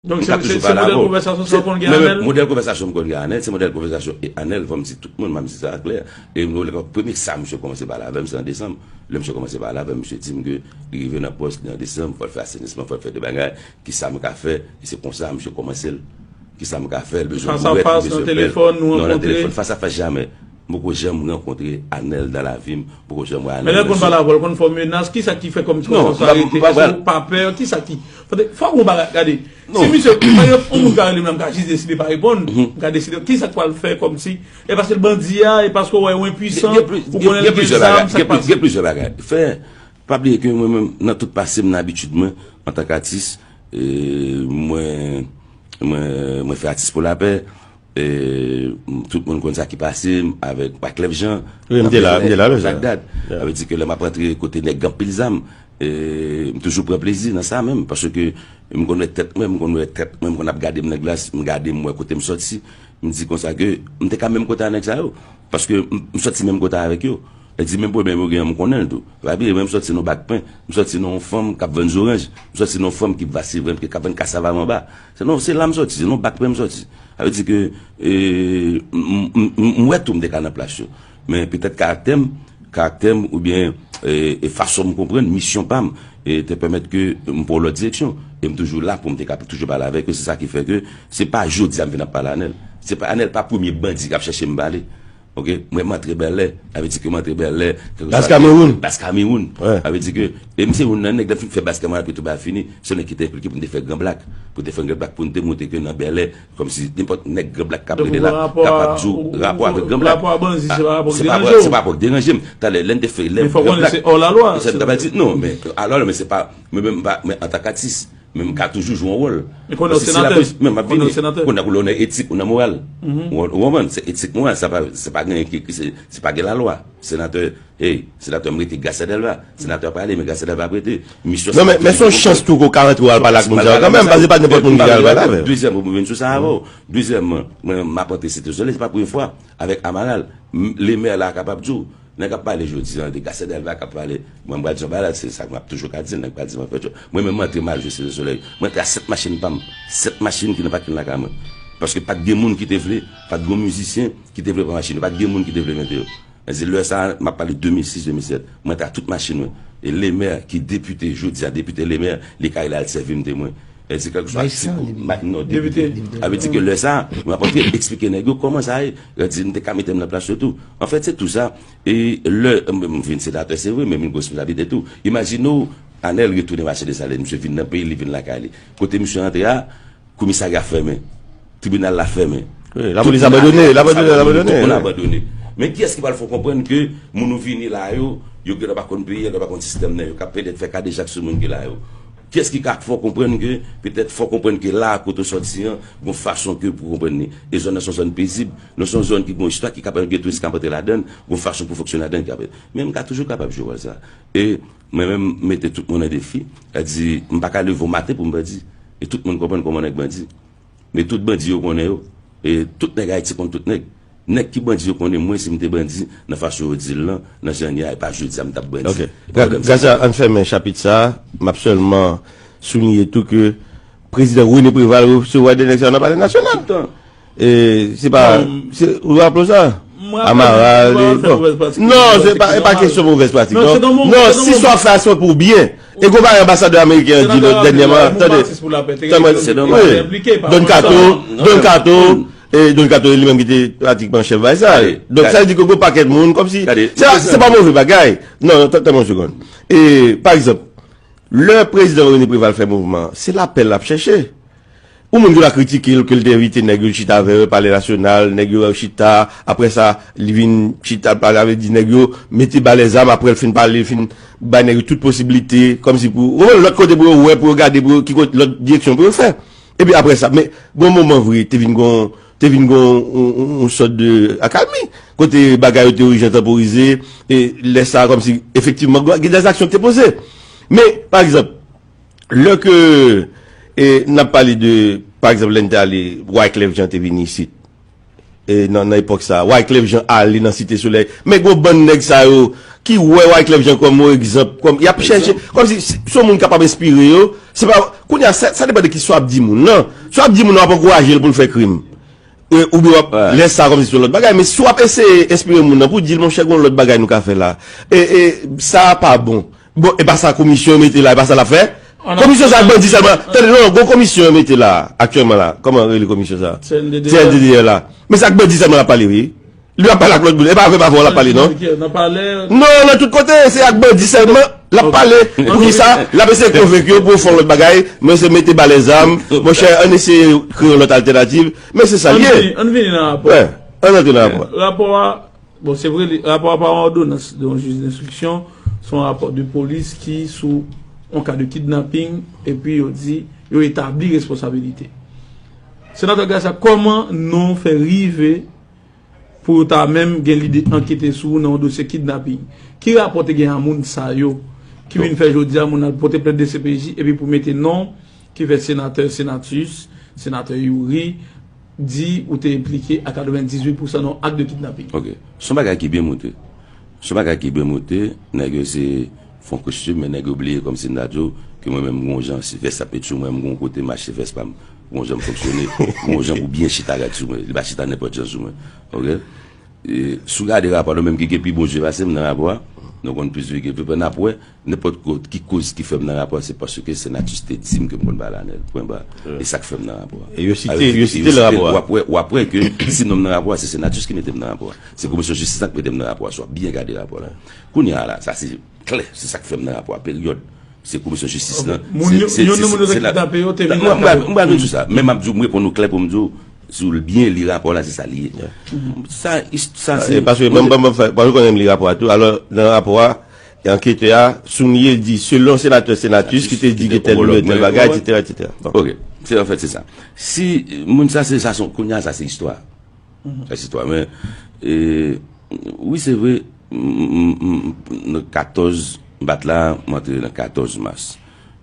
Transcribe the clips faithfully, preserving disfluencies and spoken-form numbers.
Donk, se modèl konvèsasyon sa w konn gen Anèl? Modèl konvèsasyon m konn gen Anèl, se modèl konvèsasyon e Anèl, fò m di tout moun, m di sa klè. E premye sa misye kòmanse pale avè m, se an desanm. Lè misye kòmanse pale avè m, misye di m ke li rive nan pòs li an desanm, fò l fè asenisman, fò l fè de bagay, ki sa m ka fè, e se konsa misye kòmanse l. Ki sa m ka fè, l bezwen bourèt, li bezwen bèl. Non, nan telefòn, fas a fas jamè. M poko janm rankontre Anèl nan lavi m, m poko janm wè Anèl. Men lè l konn pale avè w, l konn fè w menas, kisa ki fè kòmsi konsa w rete? Èske w pa pè? Kisa ki, fò w gon bagay, gade. Si misye, pa egzanp, yon moun ka rele m la, m ka jis deside pa reponn, m ka deside, kisa k pral fè kòmsi, e paske l bandi a, e paske w wè w enpwisan, ou konnen l gen zam, sa k pase? Gen plizyè bagay. Fè, pa bliye ke mwen menm, nan tout pase m, nan abitid mwen, antanke atis, e, mwen, mwen, mwen fè atis pou lapè, E, tout moun konn sa ki pase avèk Wyclef Jean. Wi, m te la, m te la, wi, sa. Bagdad. Sa vle di ke lè m ap rantre kote nèg gen anpil zam, e, m toujou pran plezi nan sa menm, paske m konn wè tèt mwen, m konn wè tèt mwen, m konn ap gade m nan glas, m gade m wè kote m sòti, m di konsa ke m te ka menm kote a nèg sa yo, paske m, m sòti menm kote avèk yo. E di menm pwoblèm yo gen an, m konnen l tou. Pa bliye, mwen m sòti nan yon bak pen, m sòti nan yon fanm k ap vann zoranj, m sòti nan yon fanm ki vase vre, ki ap vann kasav a manba. Se nan, se la m sòti, se nan yon bak pen m sòti. Sa vle di ke, e, m, m, m, m wè tou m te ka nan plas yo. Men petèt karaktè m, karaktè m oubyen, e, e fason m konprann misyon pa m, e, te pèmèt ke m pran yon lòt direksyon. E m toujou la pou m te ka toujou pale avèk yo. Se sa ki fè ke se pa jodi a m vin ap pale Anèl. Se pa, Anèl pa premye bandi k ap chèche m pale. Ok, mwen m antre Bèlè, sa vle di ke m antre Bèlè, Bas Kamewoun. Bas Kamewoun. Sa vle di ke, e m se youn nan nèg, lè m fin fè Bas Kamewoun, apre tout bagay fini, se nèg ki te enplike pou m te fè Gran Blak, pou te fè Gran Blak, pou n te montre ke nan Bèlè, kòmsi nenpòt nèg Gran Blak k ap rele la, kapab di w rapò avèk Gran Blak. Se pa rapò k deranje w. Talè, lè n te fè, lè Gran Blak, se sa m ta pral di, non, men, alò, men se pa, mwen menm, men antanke atis, men m ka toujou jwe yon wòl. Men konnen w senatè. Men m ap vini. Konnen w nan etik, ou nan moral. Ou konprann? Se etik, moral, sa pa, se pa gen ki, se, se pa gen lalwa. Senatè, hey, senatè, m rete Gracia Delva. Senatè ap pale, men Gracia Delva ap rete. Misyon senatè. Non, men, men se yon chans tou ke w ka rantre w al pale ak moun sa yo kanmenm, paske se pa nenpòt moun ki ka al pale avè w. Dezyèm, pou m vin sou sa avè w. Dezyèm, mwen, mwen, m ap rantre Site Solèy, se pa premye fwa avèk Amaral. Lemè la kapab di w, nèg ap pale jodi a, de Gracia Delva k ap pale. Mwen, m pral di yon bagay la, se sa m ap toujou ka di, nèg pral di mwen fè djòb. Mwen menm, m antre, m al jwe Site Solèy. Mwen antre a sèt machin pa m. Sèt machin ki nan pakin lakay mwen. Paske pa t gen moun ki te vle, pa t gen mizisyen ki te vle pran machin yo. Pa t gen moun ki te vle mete yo. Mwen di, lè sa a, m ap pale de mil sis, de mil sèt. Mwen antre a tout machin mwen. E Lemè, ki depite jodi a, depite Lemè, li ka rele al sèvi m temwen. E di kèlkeswa ti kou, non, depite. Sa vle di ke lè sa a, mwen ap antre eksplike nèg yo kòman sa ye. Yo di m te ka mete m nan plas yo tou. Anfèt, se tou sa. E lè m, m vin senatè, se vre, men m vin gwo responsablite tou. Imajine w, Anèl retounen mache Desalin, misye vin nan peyi, li vin lakay li. Kote misye antre a, komisarya fèmen. Tribinal la fèmen. Wi, lapolis abandone, lapolis abandone. Tout moun abandone. Men kiyès ki pral fè w konprann ke moun ou vini la yo, yo genlè pa konn peyi a, yo pa konn sistèm nan, yo ka petèt fè kadejak sou moun ki la yo. Kiyès ki ka fè w konprann ke, petèt fè w konprann ke la kote w sòti an, gon fason ke pou konprann li. E zòn nan se yon zòn pezib, nan se yon zòn ki gon istwa, ki kapab gen touris k ap antre ladan l, gon fason pou fonksyone ladan l ki ap. Men m ka toujou kapab jwe wòl sa. E mwen menm, m mete tout moun an defi, sa di, m pa ka leve yon maten pou m bandi. E tout moun konprann kòman nèg bandi. Men tout bandi yo konnen yo. E tout nèg Ayiti konn tout nèg. Nèg ki bandi yo konnen mwen, si m te bandi, nan fason yo di l lan, nan jan l ye a, e pa jodi a m t ap bandi. Ok. Gra-, Gracia, ann fèmen chapit sa a, m ap sèlman souliye tou ke prezidan René Préval resevwa de nèg sa yo nan Palè Nasyonal. Tout tan. E se pa, se, ou raple w sa? Amaral, bon. Non, se pa, e pa kesyon movèz pratik, non. Non, si sa w fè a, se pou byen. E gon bagay anbasadè ameriken an di lòt dènyèman, tande. Wi. Don Kato, Don Kato, e Don Kato li menm ki te pratikman chèf bagay sa. Donk, sa vle di ke gon pakèt moun, kòmsi, se pa, se pa move bagay. Non, non, tann, tann mwen yon segonn. E, pa egzanp, lè prezidan René Préval fè mouvman, se lapè l ap chèche. Ou moun ki va kritike l, ke l te envite nèg yo chita avè yo, Palè Nasyonal, nèg yo chita, apre sa, li vin chita, pale avè, di nèg yo, mete ba lèzam, apre l fin pale, fin bay nèg yo tout posiblite, kòmsi pou, ou konprann, lòt kote pou yo wè, pou yo gade, pou yo, ki kote, lòt direksyon pou yo fè. Epi apre sa, men, gon moman vre, te vin gon, te vin gon, on, on, on sòt de akalmi, kote bagay yo te orijin tanporize, e lè sa, kòmsi, efektivman, gen dèzaksyon ki te poze. Men, pa egzanp, Lè ke, e, n ap pale de, pa egzanp, lè n te ale, Wyclef Jean te vini isit. E nan, nan epòk sa, Wyclef Jean ale nan Site Solèy. Men gon bann nèg sa yo ki wè Wyclef Jean kòm yon egzanp, kòm, y ap chèche, kòmsi se se yon moun kapab enspire yo. Se pa, kounye a, sa, sa depann de ki sa w ap di moun nan. Si w ap di moun nan, w ap ankouraje l pou l fè krim. E, oubyen w ap, lè sa kòmsi se yon lòt bagay. Men si w ap eseye enspire moun nan pou di l, monchè, gen yon lòt bagay nou ka fè la. E, e, sa a pa bon. Bon, e pa sa komisyon mete la, e pa sa l ap fè. Komisyon sa ak bandi sèlman. Tande, non, gon komisyon yo mete la, aktyèlman la. Kòman rele komisyon sa? C N D D L. C N D D L la. Men sa ak bandi sèlman l ap pale, wi. Li ap pale ak lòt moun. E pa avè, pa avè w l ap pale, non? Non, nan tout kote, se ak bandi sèlman l ap pale. Pou ki sa? L ap eseye konvenk yo pou yo fè yon lòt bagay. Men se mete ba lèzam. Monchè, ann eseye kreye yon lòt altènativ. Men se sa l ye. Ann vini nan rapò. Ann antre nan rapò. Rapò a, bon, se vre, rapò a pa yon òdonans de yon jij denstriksyon, se yon rapò de polis ki sou yon ka de kidnaping, epi yo di, yo etabli responsabilite. Senatè Gracia, kòman nou fè rive pou yo ta menm gen lide ankete sou ou nan yon dosye kidnaping? Ki rapò te gen a moun sa yo ki vin fè jodi a moun al pote plent D C P J epi pou mete non ki fè senatè Senatus, senatè Youri, di ou te enplike a katrevendizuit pousan nan yon ak de kidnaping? Ok. Se yon bagay ki byen moute. Se yon bagay ki byen moute. Nèg yo se fon kostim, men nèg yo bliye kòmsi m ta di w ke mwen menm m gon jan, si vès ap met sou mwen, m gon kote m achte vès pa m. M gon jan m fonksyone, m gon jan pou byen chita rèd sou mwen. Li pa chita nenpòt jan sou mwen. Ok? E, si w gade rapò a, nou menm ki gen pi bon zye pase m nan rapò a, nou konn plis vye ke vye, n ap wè, nenpòt ko- ki koz ki fè m nan rapò a, se paske Senatus te di m ke m konn pale anèl. Pwen ba. E sa k fè m nan rapò a. E yo site, yo site nan rapò a. W ap wè, w ap wè ke si non m nan rapò a, se Senatus ki mete m nan rapò a. Se komisyon jistis la ki mete m nan rapò a, si w ap byen gade rapò la. Kounye a la, sa se klè, se sa k fè m nan rapò a, peryòd. Se komisyon jistis lan. Moun yo, youn nan moun yo te kidnape yo te vin nan kay yo. M pral di w sa. Men m ap di w, m reponn ou klè pou m di w, si w byen li rapò la, se sa li ye. Sa, sa se. E paske mwen, mwen, mwen, mwen konnen m li rapò a tou. Alò, nan rapò a, e anketè a, Sounier di, selon senatè Senatus, ki te di ke tèl nouvèl, tèl bagay, etsetera, etsetera. Bon. Ok. Se, anfèt, se sa. Si moun sa, se sa, son, kounye a, sa, se istwa. Sa se istwa, men, e, wi, se vre, m, m, m, m, nan katòz, m pa t la, m antre nan katòz mas,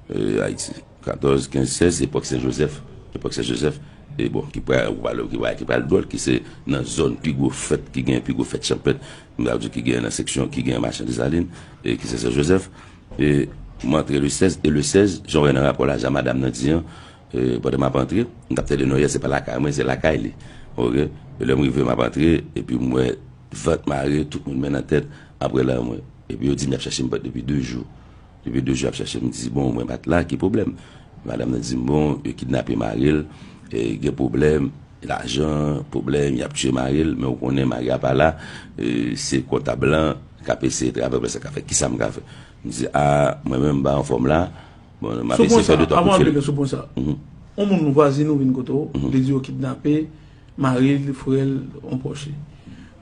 e, Ayiti. Katòz, kenz, sèz, epòk Sen Jozèf. Epòk Sen Jozèf, e bon, ki pral, ou pale, ki pral, ki pral dwòl, ki se nan zòn pi gwo fèt, ki gen pi gwo fèt chanpèt, m ta di ki gen nan seksyon, ki gen machann Desalin, e ki se Sen Jozèf. E m antre le sèz, e le sèz, jan w wè nan rapò la, jan madanm nan di an, e, pandan m ap antre, m t ap tande non yè, se pa lakay mwen, se lakay li. Ok? E lè m rive, m ap antre, epi m wè vant mare, tout moun men nan tèt, apre la mwen. Epi yo di m y ap chèche m depi de jou. Depi de jou y ap chèche m, m di, bon, mwen pa t la, ki pwoblèm? Madanm nan di m, bon, yo kidnape mari l, e, gen pwoblèm, lajan, pwoblèm, y ap tiye mari l, men ou konnen mari a pa la, e, se kontab lan k ap eseye travay pou sa k ap fè. Kisa m ka fè? M di, a, mwen menm, m pa anfòm la, bon, m ap eseye fè de twa kout fil. Sou pwen sa, avan w vin sou pwen sa, yon moun vwazin ou vin kote w, li di yo kidnape mari l, frè l, yon pwòch li.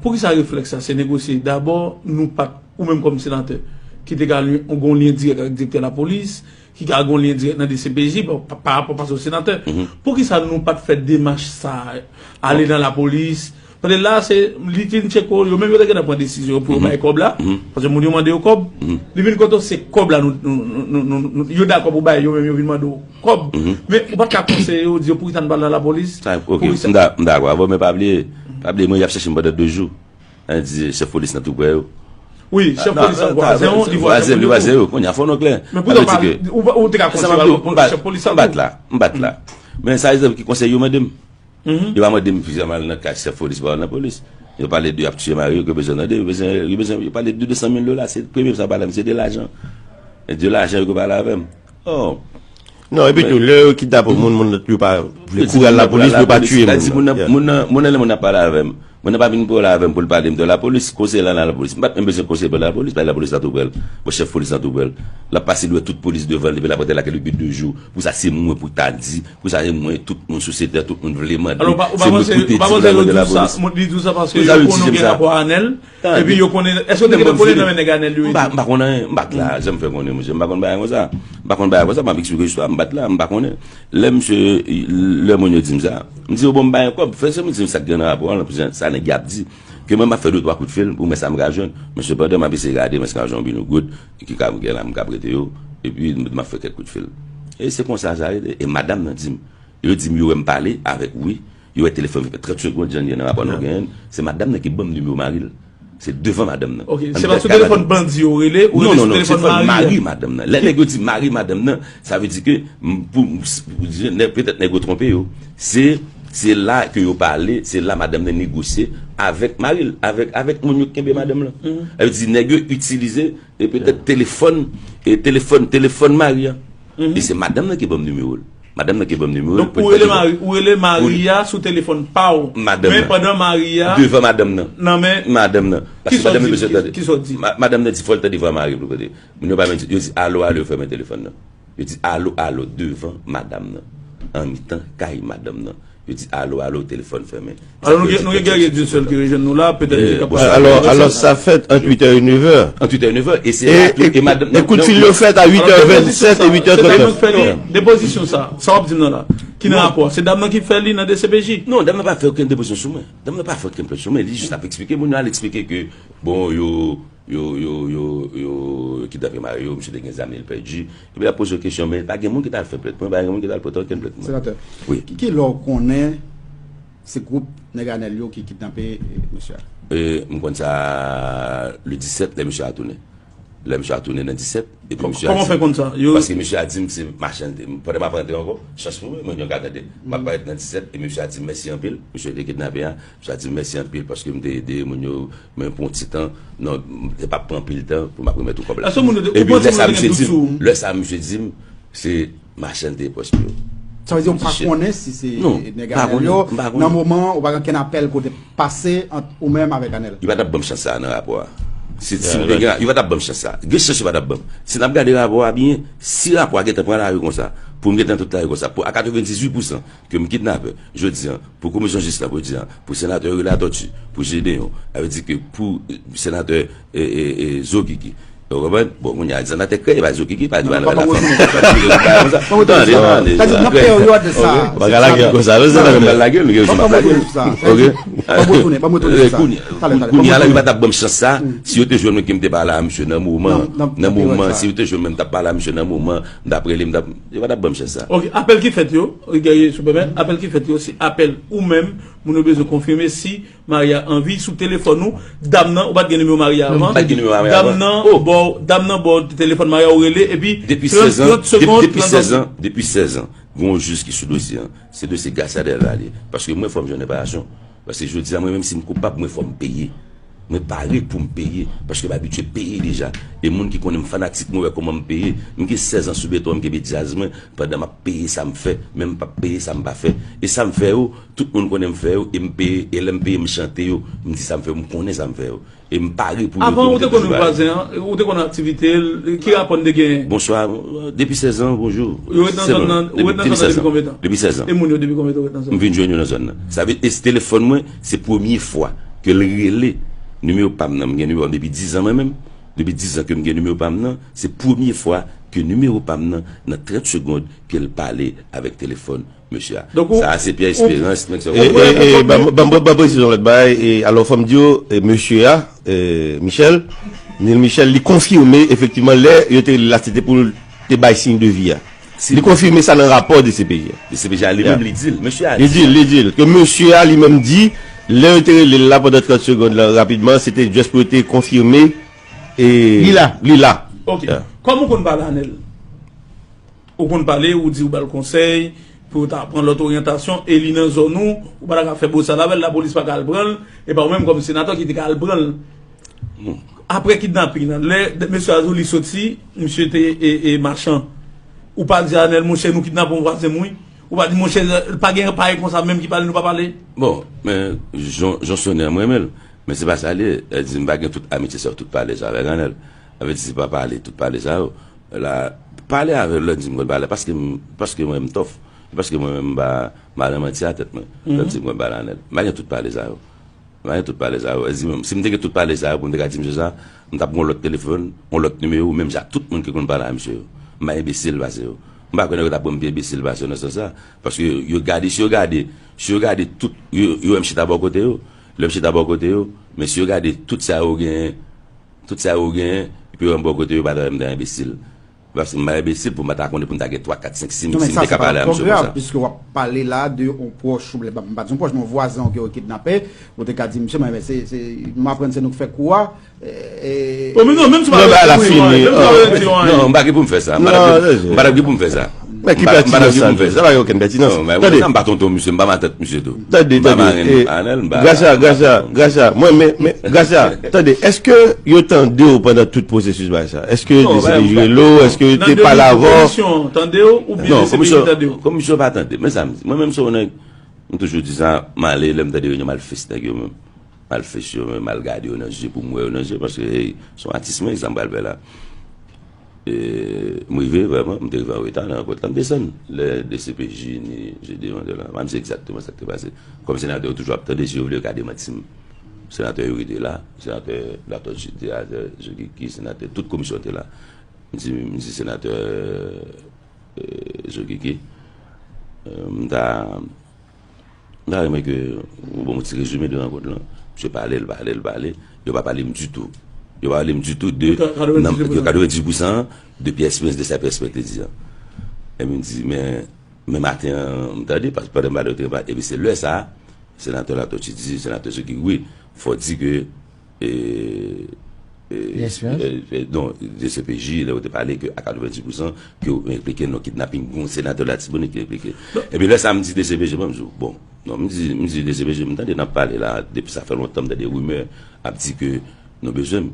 Poukisa reflèks sa se negosye? Dabò, nou pa t, ou menm kòm senatè, ki te ka li- gon lyen dirèk ak direktè lapolis, ki ka gon lyen dirèk nan D C P J, pa, pa, pa rapò paske w senatè. Poukisa nou pa t fè demach sa, ale nan lapolis? Paske la, se, li fin tcheke w, yo menm yo te gentan pran desizyon pou yo bay kòb la, paske moun yo mande yo kòb. Li vin kote w, se kòb la, nou, nou, nou, nou, nou, yo dakò pou bay, yo menm yo vin mande w kòb. Men ou pa t ka konseye yo, di yo, poukisa n pa al nan lapolis? Sa, ok, m da- m dakò avè w, men pa bliye, pa bliye, mwen, y ap chèche m pandan de jou. An di, chèf polis nan tou prè yo. Wi, chèf polis lan vwazen w, li vwazen moun yo tou. Kounye a, fò nou klè. Men poutan, ou, ou te ka konseye chèf polis lan tou. M pa t la, m pa t la. Men sa, egzanp, ki konsèy yo mande m? Yo pa mande m pou m al nan kay chèf polis, pa al nan polis. Yo pale de y ap tiye mari yo, yo bezwen tande, yo bezwen, yo bezwen, yo pale de de san mil dola, se premye sa yo pale avè m, se de lajan. E de lajan yo pale avè m. Oh. Non, epi tou, lè yo kidnape yon moun, moun nan yo pa vle kouri al lapolis pou yo pa tiye moun nan. Moun nan, moun nan, lè moun nan pale avè m, moun nan pa vin pale avè m pou l pale m de lapolis, konseye lan nan lapolis. M pa t menm bezwen konseye pou lapolis, paske lapolis la tou prè l. Bon, chèf polis la tou prè l. L ap pase, li wè tout polis devan l, epi l ap rete lakay depi de jou. Pou sa, se mwen pou ta di, pou sa, se mwen, tout moun, sosyete a, tout moun vle mande. Alò, ou pa, ou pa panse, ou pa panse yo di w sa, li di w sa paske yo konnen w gen rapò a Anèl, epi yo konnen, èske w te gentan pwole nan men nèg Anèl yo? M pa, m pa konn anyen, m pa t la, jan m fè konnen, monchè, m pa konn bagay konsa. M pa konn bagay konsa, m ap eksplike istwa, m pa t la, m pa konnen. Lè misye, lè moun yo di m sa, m di yo, bon, m bay yon kòb, fè se moun di m sa k gen nan rapò an, sa nèg y ap di. Ke mwen, m ap fè de twa kout fil pou m wè sa m ka jwenn. Men sepandan, m ap eseye gade, m ap eseye jwenn yon goud, ki ka gen la, m ka prete yo, epi m ap fè kèk kout fil. E se konsa sa rete. E madanm nan di m, yo di m yo wè m pale avèk, wi, yo wè telefòn fè trant segonn, jan l ye nan rapò nou genyen, se madanm nan ki ban m nimewo mari l. Se devan madanm nan. Ok, se pa sou telefòn bandi yo rele, ou rele sou telefòn mari. Non, non, non, se telefòn mari madanm nan. Lè nèg yo di mari madanm nan, sa vle di ke, pou, petèt nèg yo twonpe yo. Se, se la ke yo pale, se la madanm nan negosye avèk mari l, avèk, avèk moun yo ki kenbe madanm lan. Sa vle di nèg yo itilize, e petèt telefòn, e telefòn, telefòn mari a. E se madanm nan ki ban m nimewo l. Madanm nan ki ban m nimewo l. Donk, ou rele mari, ou rele mari a sou telefòn pa w. Madanm nan. Men pandan mari a. Devan madanm nan. Nan men. Madanm nan. Paske madanm nan bezwen tande. Kisa w di? Madanm nan di fò l tande vwa mari l pou kote. Moun yo pa menm di, yo di alo, alo, yo fèmen telefòn nan. Yo di alo, alo, devan madanm nan. An mitan kay madanm nan. Yo di alo, alo, telefòn fèmen. Alò, nou gen, nou gen Guerrier Dieuseul ki rejwenn nou la, petèt li kapab. Alò, alò, sa fèt ant uit è e nèf è. Ant uit è e nèf è, e se la tou, e madanm. E kout fil yo fèt a uit è vennsèt e uit è trannèf. Se dam nan ki fè li, depozisyon sa, sa w ap di m nan la, ki nan rapò a, se dam nan ki fè li nan D C P J? Non, dam nan pa fè okenn depozisyon sou mwen. Dam nan pa fè okenn plent sou mwen. Li jis ap eksplike moun yo, al eksplike ke, bon, yo, yo, yo, yo, yo kidnape mari yo, misye te gen zam li, l pèdi. Epi l ap poze yo kesyon, men pa gen moun ki t al fè plent mwen, pa gen moun ki t al pote okenn plent mwen. Senatè, ki, ki lè w konnen se gwoup nèg Anèl yo ki kidnape mesye a? E, m konn sa le disèt, lè misye a tounen. Lè misye a tounen nan disèt, epi misye a di m. Kòman w fè konn sa? Paske misye a di m se machann, pandan m ap rantre ankò, chans pou mwen, mwen gen yon kat tande. M ap parèt nan disèt, epi misye a di m mèsi anpil, misye te kidnape a. Misye a di m mèsi anpil paske m te ede moun yo, men pou yon ti tan, non, m te p ap pran anpil tan pou m ap remèt ou kòb la. Epi lè sa misye di m, lè sa misye di m, se machann te pwòch pou yo. Sa vle di w pa konnen si se nèg Anèl yo, nan moman ou pa gen okenn apèl kote pase ant ou menm avèk Anèl? Yo pa t ap ban m chans sa a nan rapò a. Si, si m te gen, yo pa t ap ban m chans sa a. Gen chans yo pa t ap ban m. Si n ap gade rapò a byen, si rapò a gentan pran lari konsa, pou m gentan tout lari konsa, pou a katrevendizuit pousan ke m kidnapè, jodi a, pou komisyon jis la, pou di a, pou senatè yo rele Latòti, pou Jedeyon, sa vle di ke pou senatè e, e, e, Zo Kiki. Ou konprann? Bon, kounye a, senatè kreye, pa Zo Kiki, pa di pa nan lafanm. Tande, tande. Sa di nan peryòd sa. Pa ka lage konsa, men senatè pa lage, nou gen jis ap lage. Ok. Kounye a la, yo pa t ap ban m chans sa, si yo te jwenn mwen ke m te pale a misye nan moman, nan moman, si yo te jwenn mwen m t ap pale a misye nan moman, m t ap rele, m t ap, yo pa t ap ban m chans sa. Ok, apèl ki fèt yo, Guerrier, si w pèmèt, apèl ki fèt yo, se apèl ou menm, moun yo bezwen konfime si Maria anvi sou telefòn ou, dam nan, ou pa t gen nimewo Maria avan. M pa t gen nimewo Maria avan. Dam nan ba w, dam nan ba w telefòn Maria, ou rele, epi trant, trant segonn, depi sèz an, depi sèz an, gen yon jij ki sou dosye an. Se dosye Gracia Delva li ye. Paske mwen, fò m jwenn reparasyon. Paske jodi a, mwen menm si m koupab, mwen fò m peye. Mwen pare pou m peye, paske m abitye peye deja. E moun ki konnen m fanatik mwen wè kòman m peye. M gen sèz an sou beton an, m kenbe djaz mwen, pandan m ap peye sa m fè, men m p ap peye sa m pa fè. E sa m fè yo, tout moun konnen m fè yo, e m peye, e lè m peye, m chante yo, m di sa m fè yo, m konnen sa m fè yo. E m pare pou yo tou. Avan, ou te konn vwazen an, ou te konn aktivite l, ki rapò n te genyen? Bonswa, depi sèz an, bonjou. Yo ret nan zòn nan, ou ret nan zòn nan depi konbyen tan? Depi sèz an. E moun yo, depi konbyen tan ou ret nan zòn nan? M vin jwenn yo nan zòn nan. Sa vle, e telefòn mwen, se premye fwa ke l rele nimewo pa m nan. M gen nimewo pa m depi diz an mwen menm. Depi diz an ke m gen nimewo pa m nan, se premye fwa ke nimewo pa m nan, nan trant segonn, ke l pale avèk telefòn mesye a. Sa a se Pierre Espérance, men se. E, e, e, ban m, ban m, ban m presizyon lòt bagay, e, alò, fò m di w, e, mesye a, e, Michel, Nil Michel, li konfime, efektivman, lè yo te rele l la, se te pou l te bay siy de vi a. Li konfime sa nan rapò D C P J a. D C P J a li menm, li di l, mesye a. Li di l, li di l, ke mesye a li menm di, lè yo te rele l la pandan trant segonn la, rapidman, se te just pou yo te konfime, e, li la. Li la. Ok. Kòman ou konn pale a Anèl? Ou konn pale, ou di ou ba l konsèy pou yo ta pran lòt oryantasyon, e li nan zòn ou, ou pa ta ka fè bosal avè l, lapolis pa ka al pran l, e pa ou menm kòm senatè ki te ka al pran l. Apre kidnaping nan, lè mesye Azoulie soti, misye te e, e machan. Ou pa di Anèl, monchè, nou kidnape yon vwazen m wi. Ou pa di, monchè, pa gen pay konsa menm ki pale, nou pa pale. Bon, men, Jan, Jan Sonè, mwen renmen l. Men se pa sa l ye. Sa vle di m pa gen tout amitye sa yo, tout pale sa yo avèk Anèl. Sa vle di se pa pale, tout pale sa yo. La, pale avè l, lè di m konn pale, paske m, paske mwen m tòf. Paske mwen menm m pa, m pa nan manti a tèt mwen. Lè di m konn pale Anèl. M pa gen tout pale sa yo. M pa gen tout pale sa yo. Sa vle di menm, si m te gen tout pale sa yo, pou m te ka di misye sa, m t ap gen yon lòt telefòn, yon lòt nimewo, menm jan ak tout moun ki konn pale a misye yo. M pa enbesil pase yo. M pa kwè nèg yo t ap pran m pi enbesil pase yo nan sans sa. Paske yo gade, si yo gade, si yo gade tout, yo, yo wè m chita bò kote yo, lè m chita bò kote yo, men si yo gade tout sa yo genyen, tout sa yo genyen, epi yo wè m bò kote yo, yo pa ta wè m ta enbesil. Paske m pa enbesil pou m pa ta konnen pou m ta gen twa, kat, senk, sis, si m te ka pale a misye konsa. Men sa se pa yon pwogram, piske w ap pale la de yon pwòch, m pa di yon pwòch, men yon vwazen w ke yo kidnape, ou te ka di misye, men se, se, m aprann se nou k fè kou a, e, e, Bon, men non, menm si w pa Non, ba la rete, fini. Menm si w pa rete, Non, m pa gen pou m fè sa. M pa t ap gen pou m fè sa. Men ki pètinans sa, sa pa gen okenn pètinans. Tande. M pa tonton misye, m pa matant misye tou. Tande, tande. Gracia, Gracia, Gracia, mwen, men, men, Gracia, tande, èske yo tande w pandan tout pwosesis bagay sa? Èske D C P J rele w? Èske yo te pale avè w? Komisyon tande w oubyen Non, D C P J komisyon, tande w? Komisyon pa tande. Men sa m di. Mwen menm se yon nèg, m toujou di sa, m ale, lè m tande reyinyon, m al fes nèg yo menm. M al fes yo menm, m al gade yo nan je pou m wè yo nan je, paske, hey, se yon atis mwen, sa m pral fè la. E, m rive, vrèman, m te rive an reta nan rankont la, m desann. Lè D C P J ni je demann la, m pa di egzakteman sa k te pase. Kòm senatè yo toujou ap tande, si yo vle, yo ka demanti m. Senatè Youri te la, senatè Latortue te la, senatè Joe Kiki, senatè, tout komisyon te la. M di, m di senatè, e, Joe Kiki, e, m ta, m ta renmen ke ou ban m yon ti rezime de rankont lan. Misye pale, l pale, l pale. Yo pa pale m ditou. Yo pa pale m ditou de, nan, de katrevenndis pou san de pyès Prince, de sa pyès Prince te di an. E m di, men, men maten an, m tande, paske pandan m pale, yo te pa, epi se lè sa a, senatè Latortue di, senatè Joe Kiki, wi, fò di ke, e, e, e, e, non, D C P J, lè yo te pale ke a katrevenndis pou san, ke yo enplike nan kidnaping, gon senatè Latibonit ki enplike. Epi lè sa a, m di D C P J, mwen, m di, bon, non, m di, m di D C P J, m tande n ap pale la, depi sa fè lontan, m tande rimè ap di ke nou bezwen m.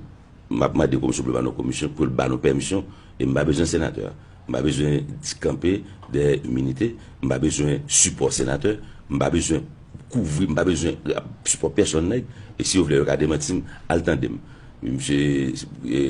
M ap mande komisyon pou l ba nou komisyon, pou l ba nou pèmisyon, e m pa bezwen senatè a. M pa bezwen di kanpe dèyè iminite, m pa bezwen sipò senatè, m pa bezwen kouvri, m pa bezwen sipò pèsonn nèg. E si yo vle, yo ka demanti m, al tande m. Misye, e,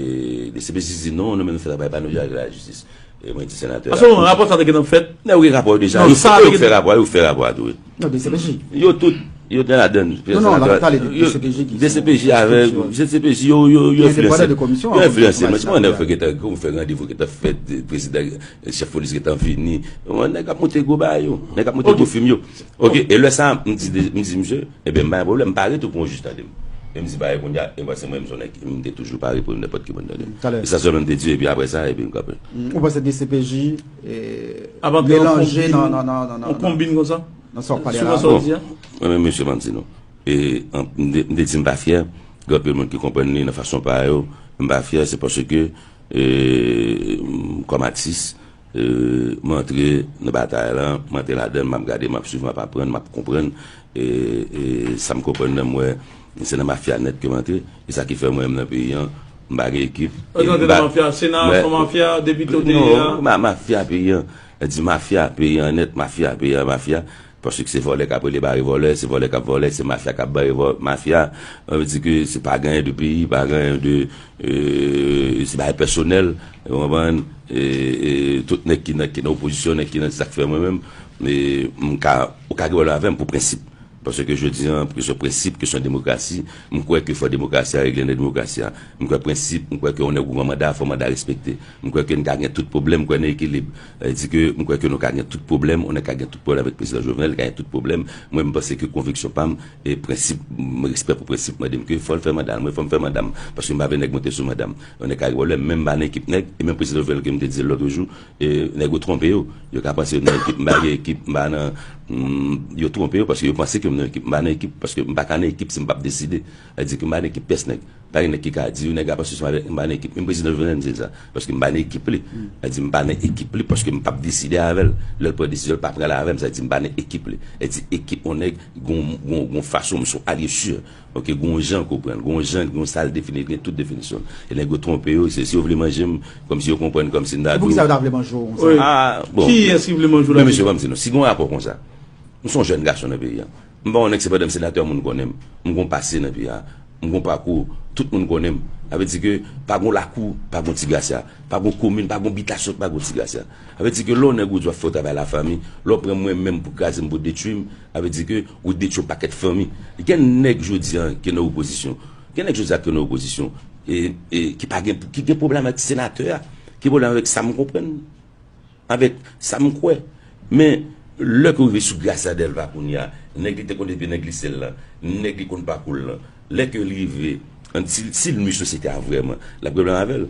D C P J di non, nou menm fè travay pa nou, ale lajistis. E mwen di senatè a. Paske rapò sa te gentan fèt. Nèg yo gen rapò yo deja. Non, yo fè, yo fè rapò, yo fè rapò a tou, wi. Non, D C P J. Yo tout, yo te ladann. Non, non, la pale de D C P J ki D C P J avè, D C P J yo, yo, yo enfliyanse. Yo enfliyanse. Mwen, si mwen nèg fè gentan, kou fè randevou gentan fèt, prezidan, chèf polis gentan vini. Mwen, nèg ap monte gwo bagay yo. Nèg ap monte gwo fim yo. Ok, e lè sa, m di, m di misye, ebyen, m pa gen pwoblèm, m pare tou pou yon jij tande m. E m di, pare kounye a, e m panse mwen, m se yon nèg, m te toujou pare pou nenpòt ki moun tande m. E sa sèlman m te di, epi apre sa, epi m kanpe. Ou panse D C P J, e, melanje nan, nan, nan, nan, nan, nan konbin konsa? Nan sa w pale a la. Bon, mwen menm, mesye, m ap di nou. E, an, m te, m te di m pa fyè. Gen anpil moun ki konprann li nan fason pa yo. M pa fyè, se paske, e, m, kòm atis, e, m antre nan batay lan, m antre ladan l, m ap gade, m ap swiv, m ap aprann, m ap konprann. E, e sa m konprann nan, m wè, se nan mafya nèt ke m antre. E sa ki fè mwen menm nan peyi an, m pa gen ekip. Ou antre nan mafya, Sena se yon mafya, depite w te ye a. Non, ma-, mafya peyi an. Yo di mafya peyi an nèt, mafya peyi an, mafya. Paske se vòlè k ap rele bare vòlè, se vòlè k ap vòlè, se mafya k ap bare vò-, mafya. Sa vle di ke se pa gen anyen de peyi, pa gen anyen de, e, se bagay pèsonèl, ou konprann? E, e, tout nèg ki nan, ki nan opozisyon, nèg ki nan, se sa k fè mwen menm, e, m ka, ou ka gen pwoblèm avè m pou prensip. Paske jodi an, kesyon prensip, kesyon demokrasi, m kwè ke fò demokrasi a regle nan demokrasi a. M kwè prensip, m kwè ke yon nèg ou pran manda, fò manda respekte. M kwè ke n ka gen tout pwoblèm, m kwè nan ekilib. Sa vle di ke m kwè ke nou ka gen tout pwoblèm, yon nèg ka gen tout pwoblèm avèk prezidan Jovenel, ka gen tout pwoblèm. Mwen, m panse ke konviksyon pa m, e prensip, m, respè pou prensip, mande m ke fò l fè manda l, mwen fò m fè manda m, paske m pa vle nèg monte sou manda m. Yon nèg ka gen pwoblèm, men m pa nan ekip nèg, e menm prezidan Jovenel ke m te di l lòt jou, e nèg yo twonpe yo. Yo ka panse yo nan ekip, m pa gen ekip, m pa nan, m, yo twonpe yo paske yo panse ke m nan ekip, m pa nan ekip, paske m pa ka nan ekip si m p ap deside. Sa vle di ke m pa nan ekip pyès nèg. Pa gen nèg ki ka di, nèg la panse se m avèk, m pa nan ekip. Menm prezidan Jovenel, m di l sa. Paske m pa nan ekip li. Sa di m pa nan ekip li paske m p ap deside avè l. Lè l pran desizyon, l pa pran l avè m. Sa di m pa nan ekip li. Sa di ekip yon nèg, gon, gon, gon fason, m se yon alye si. Ok, gon jan ke w pran l, gon jan, gon sa l defini, l gen tout definisyon l. E nèg yo twonpe yo, se si yo vle manje m, kòmsi yo konprann, kòmsi m ta di w. Poukisa yo ta vle manje w konsa? Ah, bon. Kiyès ki vle manje w la? Men mesye, ban m di nou, si gon rapò konsa, m se yon jèn gason nan peyi a. M pa yon nèg, se pandan m senatè moun konnen m. M gon pase nan peyi a. M gon pakou, tout moun konnen m. Sa vle di ke pa gon lakou, pa gon Ti Grasya, pa gon komin, pa gon bitasyon, pa gon Ti Grasya. Sa vle di ke lè yon nèg ou di w ap fè yon travay lafanmi, lè w pran mwen menm pou kraze m, pou detwi m, sa vle di ke ou detwi yon pakèt fanmi. Gen nèg jodi a ki nan opozisyon. Gen nèg jodi a ki nan opozisyon, e, e, ki pa gen, ki gen pwoblèm avèk senatè a, ki gen pwoblèm avèk sa m konprann. Avèk sa m kwè. Men, lè ke w rive sou Gracia Delva kounye a, nèg li te konn epi nan glise l lan, nèg li konn pakou l lan, lè ke l rive, an, si, si l nwi sosyete a vrèman, l ap gen pwoblèm avè l.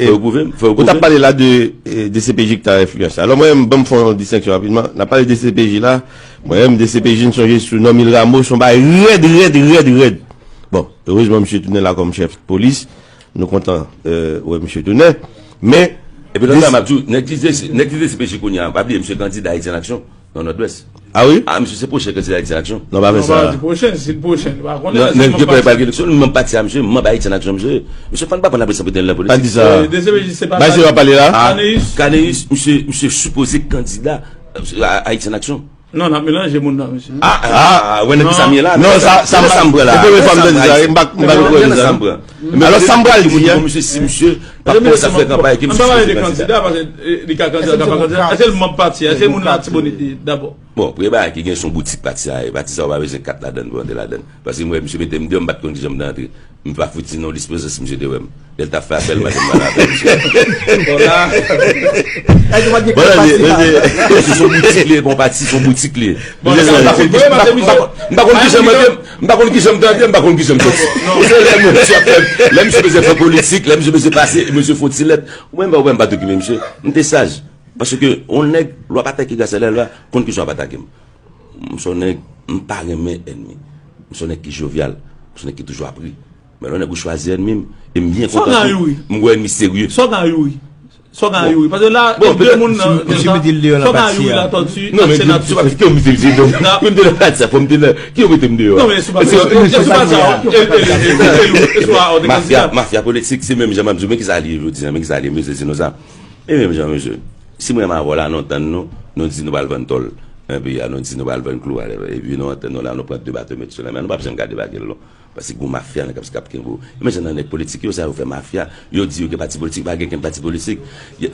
e, fò yo pwouve m, fò yo pwouve m. Ou t ap pale la de, e, D C P J ki ta enfliyanse. Alò, mwen menm, ban m fè yon distenksyon rapidman. N ap pale de D C P J la. Mwen menm, D C P J, n sonje sou Normil Rameau, se yon bagay rèd, rèd, rèd, rèd. Bon, erezman, misye tounen la kòm chèf polis. Nou kontan, e, wè misye tounen. Men, epi lòt sa, m ap di w, nèg ki D C, nèg ki D C P J kounye a, pa bliye, misye kandida Ayiti an Aksyon. Nan Nòdwès. Ah wi? Ah, misye se pwochen kandida Ayiti an Aksyon. Non, pa fè sa. Non, pa di pwochen, si l pwochen, li pa konnen. Non, nèg ki pral gen eleksyon, li menm pati a misye, manm Ayiti an Aksyon, misye. Misye fann pa pran laprès pou te nan politik. Pa di sa. E, D C P J, se pa Bay se yo ap pale la? Ah, Kaneus. Kaneus, misye, misye sipoze kandida, euh, a- Ayiti an Aksyon. Non, n ap melanje moun nan, mesye. Ah, ah, ah, wè nan ki sa m ye la. Non, sa, sa, sa m pran la. Se premye fwa m tande sa, m pa, m pa konprann sa. Alò, sa m pral di a. Misye, si misye pa pran sa fè kanpay, ki misye sipoze kandida. An pa pale de kandida, paske, e, li ka kandida, li ka pa kandida. Èske l manm pati a? Èske moun nan Latibonit li ye, dabò? Bon, premye bagay ki gen, se yon boutik pati a ye. Pati sa, ou pa bezwen kat ladann pou antre ladann. Paske mwen, misye mete m deyò, m pa t konn kijan m te antre. M pa fouti non lis prezans misye te wè m. Lè l t ap fè apèl, m pa t janm pale avè misye. Bon, la. Bon, la, li, li, li, se yon boutik li ye, bon pati, se yon boutik li ye. Bon, misye, sa, m pa konn ki, m pa, m pa konn, m pa konn kijan m antre, m pa konn kijan m te antre, m pa konn kijan m soti. Se lè misye ap fè, lè misye bezwen fè politik, lè misye bezwen pase, misye fè yon ti lèt. Mwen, m pa, mwen, m pa t okipe misye. M te saj. Paske yon nèg, lwa pa atake gras a lè lwa, konn kijan w ap atake m. M se yon nèg, m pa renmen ènmi. M se yon nèg ki jovyal, m se yon nèg ki toujou ap ri. Men lè yon nèg ou chwazi ènmi m, e m byen kontan tou, m wè ènmi serye. Sa w gen a youri? Sa w gen a youri? Paske la, bon, de moun nan, si m mete l deyò nan pati a. Sa w gen a youri, Latòti, non, men se pa ki yo mete m deyò. Mwen m te nan pati a, fò m te nan. Ki yo mete m deyò? Non, men se pa, se pa sa, e, e, e, e, e, e, se pa, mafya, mafya politik, se menm jan m ap di w, men ki sa li ye jodi a, men ki sa li ye, mesye, se nou sa. E menm jan, mesye, si mwen m avè w la, nou tann nou, nou di nou pral vann tòl nan peyi a, nou di nou pral vann klou, whatever. Epi nou antann nou la, nou pran de bato, met sou lanmè a, nou p ap janm ka debake l, non. Paske gon mafya nan k ap, k ap kenbe w. E men jan nan nèg politik yo, sa yo fè mafya, yo di yo gen pati politik, pa gen kenn pati politik.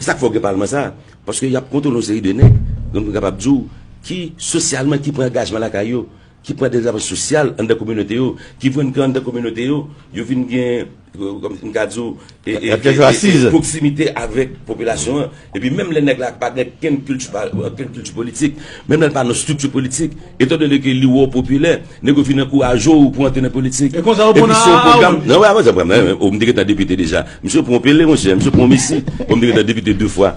Sa k fè w gen palman sa, paske y ap kontwole yon seri de nèg, donk nou kapab di w, ki sosyalman, ki pran angajman lakay yo, ki pran dezavans sosyal anndan kominote yo, ki jwenn ke anndan kominote yo, yo vin gen, euh, kòm m ka di w, e, e, e, e, e, pwoksimite avèk popilasyon an. Epi menm lè nèg la pa gen kenn kilti pa, kenn kilti politik, menm lè l pa nan estrikti politik, etandone ke li wè w popilè, nèg yo vin ankouraje w pou w antre nan politik. E konsa yo pran nan pwogram. Non, wè, avan sa, pran nan, o, m te gentan depite deja. Misye pran pele, monchè, misye pran misi. Bon, m te gentan depite de fwa.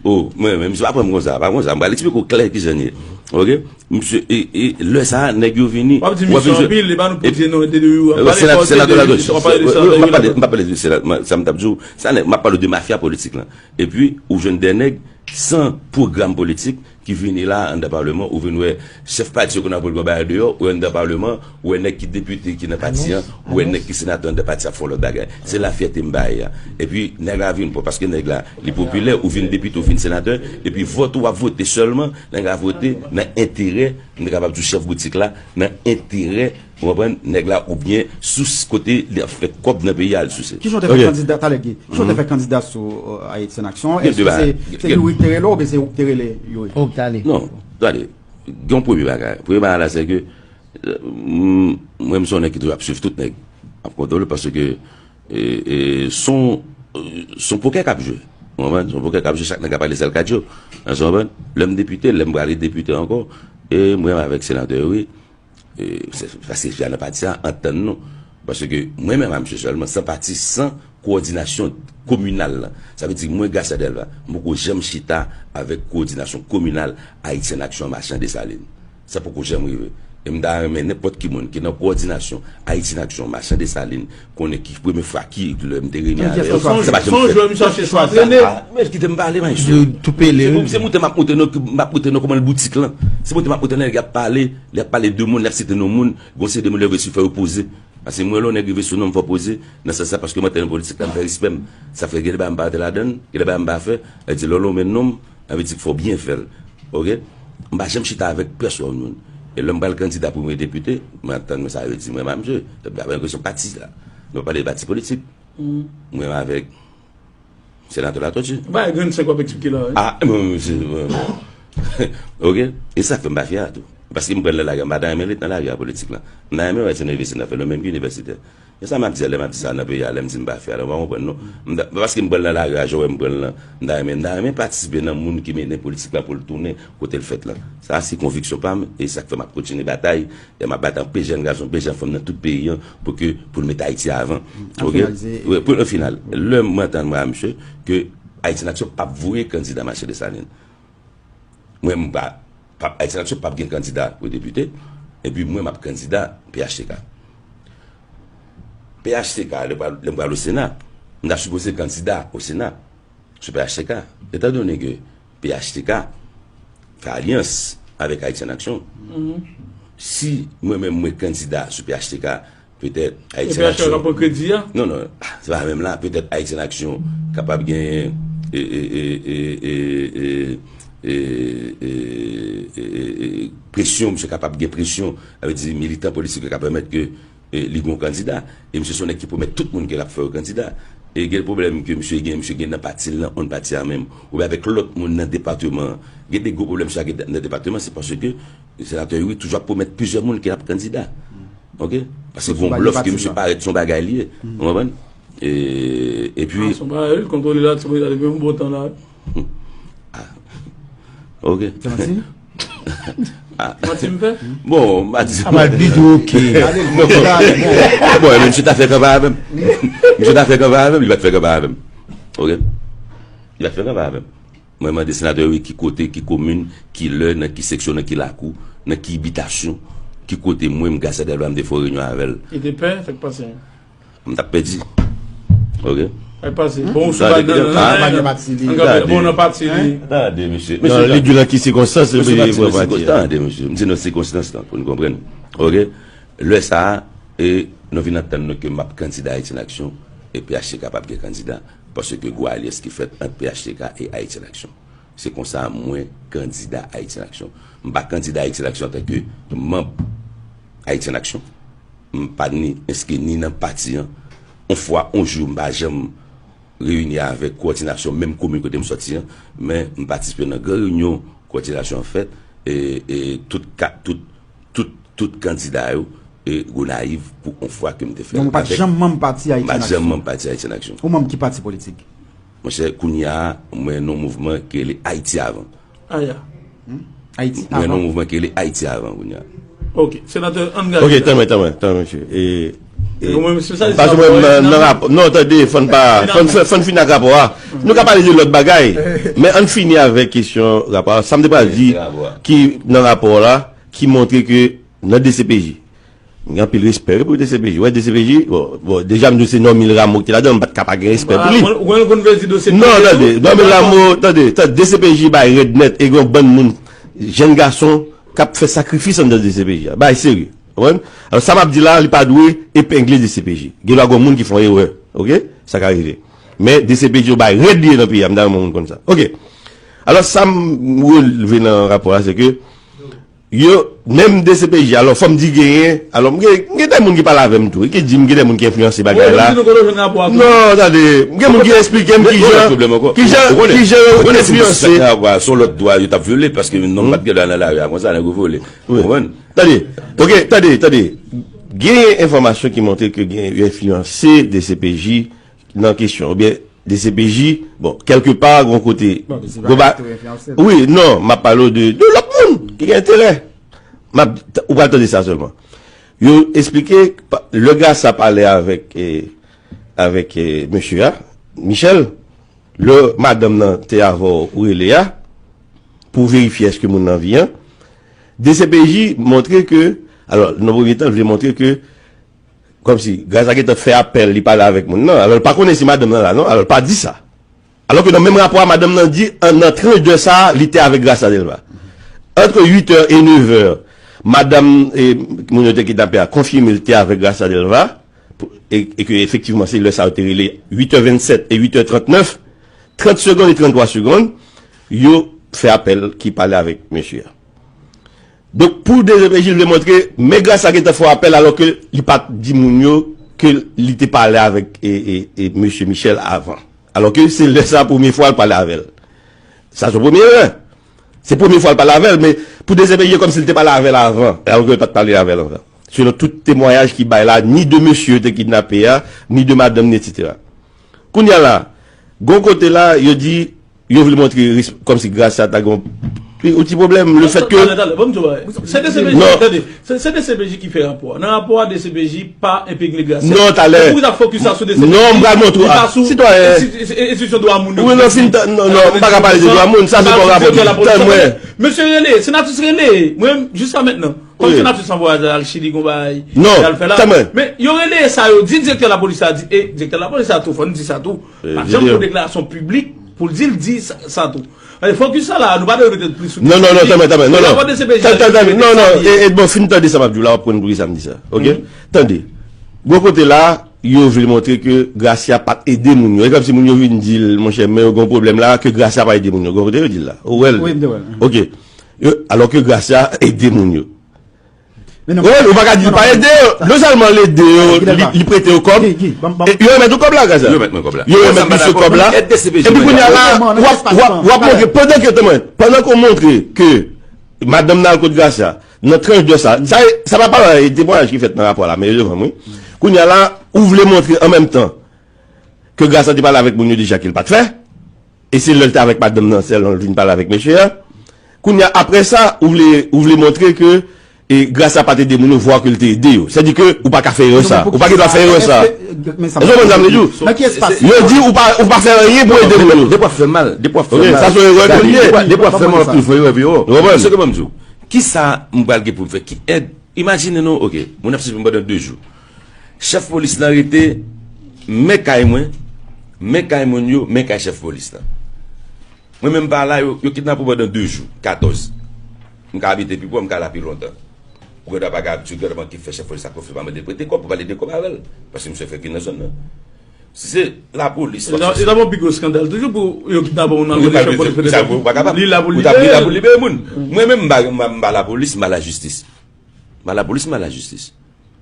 O, mwen, mwen, misye pa pran m konsa, pa konsa. M pral eksplike w klè kijan l ye. Oke? Misye, e, e, lè sa a, nèg yo vini. W ap di misye anpil, e pa nou pote non de yo. Senatè, senatè, m pa pale de senatè, m pa pale de senatè, sa m t ap di w, sa nèg, m ap pale de mafya politik lan. Epi, ou jwenn de nèg san pwogram politik ki vini la anndan palman, ou vin wè chèf pati yo konn ap voye bagay deyò, ou anndan palman, ou wè nèg ki depite ki nan pati an, ou wè nèg ki senatè anndan pati a ap fè yon lòt bagay. Se la fyète m bay a. Epi, nèg la vin pran, paske nèg la, li popilè, ou vin depite, ou vin senatè, epi vòt ou ap vote sèlman, nèg la vote nan enterè, m te kapab di w chèf boutik la, nan enterè, ou konprann, nèg la, oubyen sous kote li ap fè kòb nan peyi a, l souse. Kijan w te fè kandida, talè Guy? Kijan w te fè kandida sou, euh, Ayiti an Aksyon? Èske se, se Youri ki te rele w oubyen se ou ki te rele Youri? Ou ki t ale. Non, tande, gen yon premye bagay. Premye bagay la, se ke, euh, m-, mwen, m se yon nèg ki toujou ap swiv tout nèg. Ap kontwole paske, e, e, se yon, e, se yon pokè k ap jwe. Ou konprann? Se yon pokè k ap jwe, chak nèg ap pale sa l ka di yo. Ou konprann? Lè m depite, lè m prale depite ankò, e mwen avèk senatè Youri, E, se, paske jan nan pati a, antann nou. Paske mwen menm a misye sèlman, san pati, san kowòdinasyon kominal la. Sa vle di, mwen, Garcia Delva, m poko janm chita avèk kowòdinasyon kominal Ayiti an Aksyon Machan Desalin. Sa poko janm rive. E m ta renmen nenpòt ki moun ki nan kowòdinasyon Ayiti an Aksyon Machan Desalin, konnen ki premye fwa ki lè m te reyini avè yo. Sa pa janm fèt. Antrene. Ah, men kite m pale, maestro. Tou pele, se pou, se moute m ap moute nou, m ap moute nou kòman l boutik lan. Se moute m ap moute nan, y ap pale, y ap pale de moun, y ap site non moun, gon seri de moun leve sou fè yo poze. Paske mwen, lè yon nèg rive sou non m, fò poze, nan sans sa, paske mwen, tèlman politik la, m fè respè m. Sa fè gen de bagay m pa antre ladan l, gen de bagay m pa fè, e di lè w lonmen non m, sa vle di fò w byen fè l. Oke? M pa janm chita avèk pèsonn moun. E lè m pral kandida pou mwen depite, mwen ap tann mwen sa yo di mwen, mwen, msye, sa pa yon kesyon pati la. Nou pa pale de pati politik. Mwen avèk Senatè Latortue. Ba e grenn senk w ap eksplike la, wi. Ah, mwen, mwen, se, mwen, mwen. Oke? E sa k fè m pa fyè a tou. Paske m pran l nan lari a, m pa ta renmen l ret nan lari a politik la. M ta renmen wè ti envesti nan fè l, menm ki inivèsitè. E sa m ap di a, lè m ap di sa nan peyi a, lè m di m pa fyè a, la, ou pa konprann, non? M ta, paske m pran l nan lari a, jan w wè m pran l lan, m ta renmen, m ta renmen patisipe nan moun ki mennen politik la pou l tounen kote l fèt lan. Sa se konviksyon pa m, e sa k fè m ap kontinye batay. E m ap bat anpil jèn gason, anpil jèn fanm nan tout peyi an pou ke, pou n mete Ayiti avan. Oke? Wi, pou, an final, lè mwen antann mwen a misye ke Ayiti an Aksyon p ap voye kandida Machan Desalin. Mwen, m pa, p ap, Ayiti an Aksyon p ap gen kandida pou depite, epi mwen, m ap kandida P H T K. P H T K, lè m pral, lè m pral o Sena, m ta sipoze kandida o Sena sou P H T K. Etandone ke P H T K fè alyans avèk Ayiti an Aksyon, si mwen menm mwen kandida sou P H T K, petèt Ayiti an Aksyon. E P H T K ka pran kredi a? Non, non, se pa menm la. Petèt Ayiti an Aksyon kapab gen e, e, e, e, e, e, e, e, e, e, e, presyon, misye kapab gen presyon, sa vle di militan politik yo ka pèmèt ke e, li gon kandida. E misye se yon nèg ki pwomèt tout moun ke l ap fè yo kandida. E gen pwoblèm ke misye gen, misye gen nan pati l lan, yon pati a menm. Oubyen avèk lòt moun nan depatman an. Gen de gwo pwoblèm misye gen nan depatman, se paske senatè Youri toujou ap pwomèt plizyè moun ke l ap kandida. Oke? Paske gon blòf ke misye parèt se yon bagay li ye. Ou konprann? E, epi. Ah, se yon bagay, wi, kontwole la, se yon bagay depi yon bon tan la. Ah. Ok. Manti? Ah. Manti m fè? Bon, m pa di. Amal bidou, ok. Bon, bon, men misye ta fè kanpay avè m. Misye ta fè kanpay avè m, li pa t fè kanpay avè m. Ok? Li pa t fè kanpay avè m. Mwen mande senatè Youri ki kote, ki komin, ki lè, nan ki seksyon, nan ki lakou, nan ki bitasyon, ki kote mwen, m Garcia Delva, m te fè yon reyinyon avè l. Li te pè, sa k pase? M t ap pèdi. Ok? Ay pase. Bon, ou sou bal nan, nan, nan, nan, bon, nan pati li. Tande, mesye. Non, li di nan ki sikonstans li pran pati a. Tande, mesye. M di nan sikonstans lan, pou n konprann. Ok? Lè sa a, e nou vin antann nou ke m ap kandida Ayiti an Aksyon, e P H T K p ap gen kandida, paske gwo alyans ki fèt ant P H T K e Ayiti an Aksyon. Se konsa mwen kandida Ayiti an Aksyon. M pa kandida Ayiti an Aksyon antanke manm Ayiti an Aksyon. M pa ni enskri ni nan pati an. On fwa, on jou, m pa janm reyini avèk kowòdinasyon menm komin kote m sòti an, men m patisipe nan gran reyinyon kowòdinasyon an fèt, e, e tout ka, tout, tout, tout kandida yo, e Gonayiv pou on fwa ke m te fè l avèk. Donk, ou pa t janm manm pati Ayiti an Aksyon? M pa t janm manm pati Ayiti an Aksyon. Ou manm ki pati politik? Monchè, kounye a, mwen nan yon mouvman ki rele Ayiti Avan. Aya. Ayiti Avan. Mwen nan yon mouvman ki rele Ayiti Avan kounye a. Ok, senatè, ann gade. Ok, tanmen, tanmen, tanmen, mesye. E, e, paske mwen, nan, nan rapò, non, tande, fò n pa, fò n, fò n fini ak rapò a. Nou ka pale de lòt bagay, men ann fini avèk kesyon rapò a. Sa m te pral di, ki nan rapò la, ki montre ke nan D C P J, m gen anpil respè pou D C P J. Wè, D C P J, bon, bon, deja m di w se Normil Rameau ki te ladan, m pa t ka pa gen respè pou li. Non, tande, Normil Rameau, tande, tande, D C P J bay rèd nèt, e gen yon bann moun, jèn gason, k ap fè sakrifis anndan D C P J a. Bagay serye. Konprann? Alò, sa m ap di la, li pa dwe epengle D C P J. Gen dwa gen moun ki fè yon erè. Ok? Sa ka rive. Men D C P J yo bay rèd li ye nan peyi a, m ta renmen moun konn sa. Ok. Alò, sa m relve nan rapò a, se ke yo, menm D C P J, alò, fò m di genyen, alò, m gen, m gen de moun ki pale avè m tou, ki di m gen de moun ki enfliyanse bagay la. Non, tande, m gen moun ki eksplike m ki jan, ki jan, ki jan yo enfliyanse. Se yon lòt dwa yo t ap vyole, paske nonm pa t gen dwa nan lari a konsa, nèg yo vole. Ou konprann? Tande, ok, tande, tande. Genyen enfòmasyon ki montre ke gen yo enfliyanse D C P J nan kesyon, oubyen D C P J, bon, kèlkepa, gon kote, wi, non, m ap pale w de, de lòt moun ki gen enterè. m ap, ou pral tande sa sèlman. Yo eksplike, pa- lè Gracia pale avèk, e, avèk, e, mesye a, Michel, lè madanm nan te avè w ou rele a, pou verifye èske moun nan vivan, D C P J montre ke, alò, nan premye tan, l vle montre ke, kòmsi, Gracia gentan fè apèl, li pale avèk moun nan, alò, l pa konnen si madanm nan la, non, alò, l pa di sa. Alò ke nan menm rapò a, madanm nan di, an, nan tranch dè sa a, li te avèk Gracia Delva. Entre huit heures et neuf heures, madanm, e, moun yo te kidnape a, konfime l te avèk Gracia Delva, pou- e, e ke efektivman, se lè sa yo te rele, huit heures vingt-sept et huit heures trente-neuf, trente secondes et trente-trois secondes, yo fè apèl ki pale avèk mesye a. Donk, pou D C P J, l vle montre, men Gracia gentan fè apèl, alò ke li pa t di moun yo ke li te pale avèk, e, e, e, mesye Michel avan. Alò ke se lè sa a premye fwa l pale avè l. Sa se premye erè. Se premye fwa l pale avè l, men pou D C P J, kòmsi l te pale avè l avan, alò ke l pa t pale avè l avan. Selon tout temwayaj ki bay la, ni de mesye yo te kidnape a, ni de madanm ni, et cetera. Kounye a la, gon kote la, yo di, yo vle montre res- kòmsi Gracia ta gon pi- yon ti pwoblèm, le fèt ke Talè, talè, ban m di w bagay. Se D C P J, Non. Tande, se, se D C P J ki fè rapò a. Nan rapò a, D C P J pa enpegle Gracia. Non, talè. Se pou sa fokis la sou D C P J. Non, m pral montre w. Li pa sou Sitwayen. ensti- ensti- enstitisyon dwa moun yo. Wi, non, fin tan- non, non, m pa ka pale de dwa moun, sa se pa rapò. Tann mwen. Mesye rele, Senatus rele. Mwen, jiska mentnan, kòm Senatus anvoye al Chili, gon bagay, Non, y al fè la. Tann mwen. Men, yo rele sa, yo di direktè lapolis la, di, e, direktè lapolis la tou, fò n di sa tou. Pa janm fè yon deklarasyon piblik pou l di l di sa, sa tou. E, fokis sa la, nou pa dwe mete l plis sou Non, non, non, tanmen, tanmen, non, non. Tanmen, tanmen, non, non, e, e, bon, fin tande sa m ap di w la, w ap konn poukisa m di sa, oke? Tande, gwo kote la, yo vle montre ke Gracia pa t ede moun yo. E kòmsi moun yo vin di l, monchè, men yo gen yon pwoblèm la, ke Gracia pa ede moun yo. Gwo kote yo di l la. Ou wè l? Wi, m te wè l. Oke. Yo, alò ke Gracia ede moun yo. Ou pa ka di l pa ede yo. Non sèlman l ede yo, li, li prete yo kòb. E yo remèt ou kòb la, Gracia. Yo remèt mwen kòb la. Yo remèt misye kòb la. Epi kounye a la, w ap, w ap, w ap montre, pandan ke, tanmen, pandan ke w montre ke madanm nan al kot Gracia, nan tranch dè sa, sa, sa pa parèy temwayaj ki fèt nan rapò la, men yo devan m, wi. Kounye a la, ou vle montre an menm tan ke Gracia te pale avèk moun yo deja ke l pa t fè. E se lè l te avèk madanm nan sèlman l vin pale avèk mesye a. Kounye a, apre sa, ou vle, ou vle montre ke, e, Gracia pa t ede moun yo, vwa ke l te ede yo. Sètadi ke ou pa ka fè erè sa. Ou pa gen dwa fè erè sa. Èske w konprann sa m vle di w? Nan ki espas? Yo di ou pa, ou pa fè anyen pou ede moun yo. Depi w ap fè mal, depi w ap fè mal. Sa se erè ke l ye. Depi w ap fè mal, w ap toujou fè erè pi wo. Ou konprann? Se ke ban m di w. Kisa m pral gen pou m fè? Ki èd? Imajine non, oke, moun ap sibi m pandan de jou. Chèf polis lan rete men kay mwen, men kay moun yo, men kay chèf polis lan. Mwen menm m pa la, yo, yo kidnape w pandan de jou, katòz. M ka abite pi pwòp, m ka la pi lontan. Ou gen dwa pa ka abitye, ou gen dwa manke fè chèf polis la konfyans, pa mande l prete kòb, ou pa vle de kòb avè l. Paske misye fèk vin nan zòn nan. Si se lapolis, e ta bon pi gwo eskandal toujou pou yo kidnape moun nan kote chèf polis mete li la pou libere moun. Mwen menm, m pa, m pa, m pa lapolis, m pa lajistis. M pa lapolis, m pa lajistis.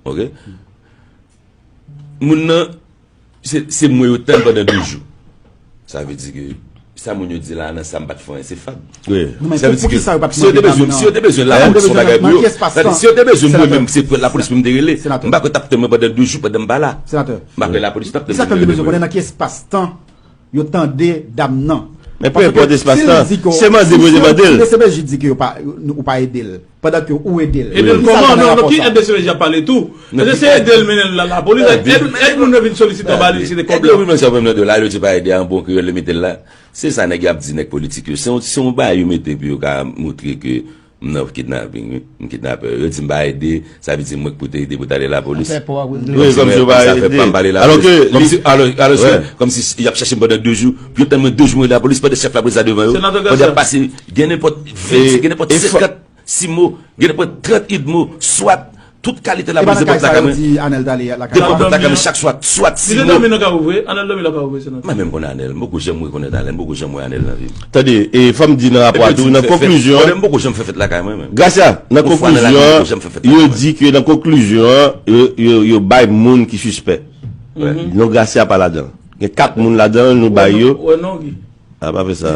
Oke? Moun nan, se, se mwen yo tann pandan de jou. Sa vle di ke sa moun yo di la nan sa m pa t fè anyen, se fab. Sa vle di ke si yo te bezwen, si yo te bezwen lapolis fè bagay pou yo, si yo te bezwen mwen menm, se lapolis pou m te rele. M pa kwè t ap tann mwen pandan de jou pandan m pa la. M pa kwè lapolis t ap tann mwen. Nan ki espas tan yo tande dam nan? Men pe enpòt espas tan, se mande pou yo te mande l. Si D C P J di ke yo pa, ou pa ede l, pandan ke ou ede l. Ede l kòman? Non, non, ki èd D C P J ap pale tou? Èske se ede l mennen l la lapolis? Èd, èd moun yo vin solisite anba li, se de kòb la. Yo vin mande sa pou m nan do la, yo di pa ede a, an bon kreyòl, yo mete l la. Se sa nèg yo ap di nèg politik yo. Se yon, se yon bagay yo mete pou yo ka montre ke m nan kidnaping, wi. M kidnapè. Yo di m pa ede, sa vle di mwen k pou te ede pou t ale lapolis. Wi, kòmsi yo pa ede. Alò ke, alò, alò, kòmsi y ap chèche m pandan de jou, pou yo tann mwen de jou mwen lapolis, pandan chèf lapolis la devan yo, pandan y ap pase, gen nenpòt ven, gen nenpòt senkant simo, gen nenpòt trant idmo, swat, tout kalite lapolis depi lakay mwen. Depi lakay mwen, chak swat, swat simo. Mwen menm konnen Anèl, m poko janm rekonèt Anèl, m poko janm wè Anèl nan vi m. Tande, e fò m di nan rapò a tou, nan konklizyon an, Gracia, nan konklizyon an, yo di ke nan konklizyon an, yo, yo, yo bay moun ki sispè. Non Gracia pa ladan. Gen kat moun ladan, nou bay yo. A pa fè sa.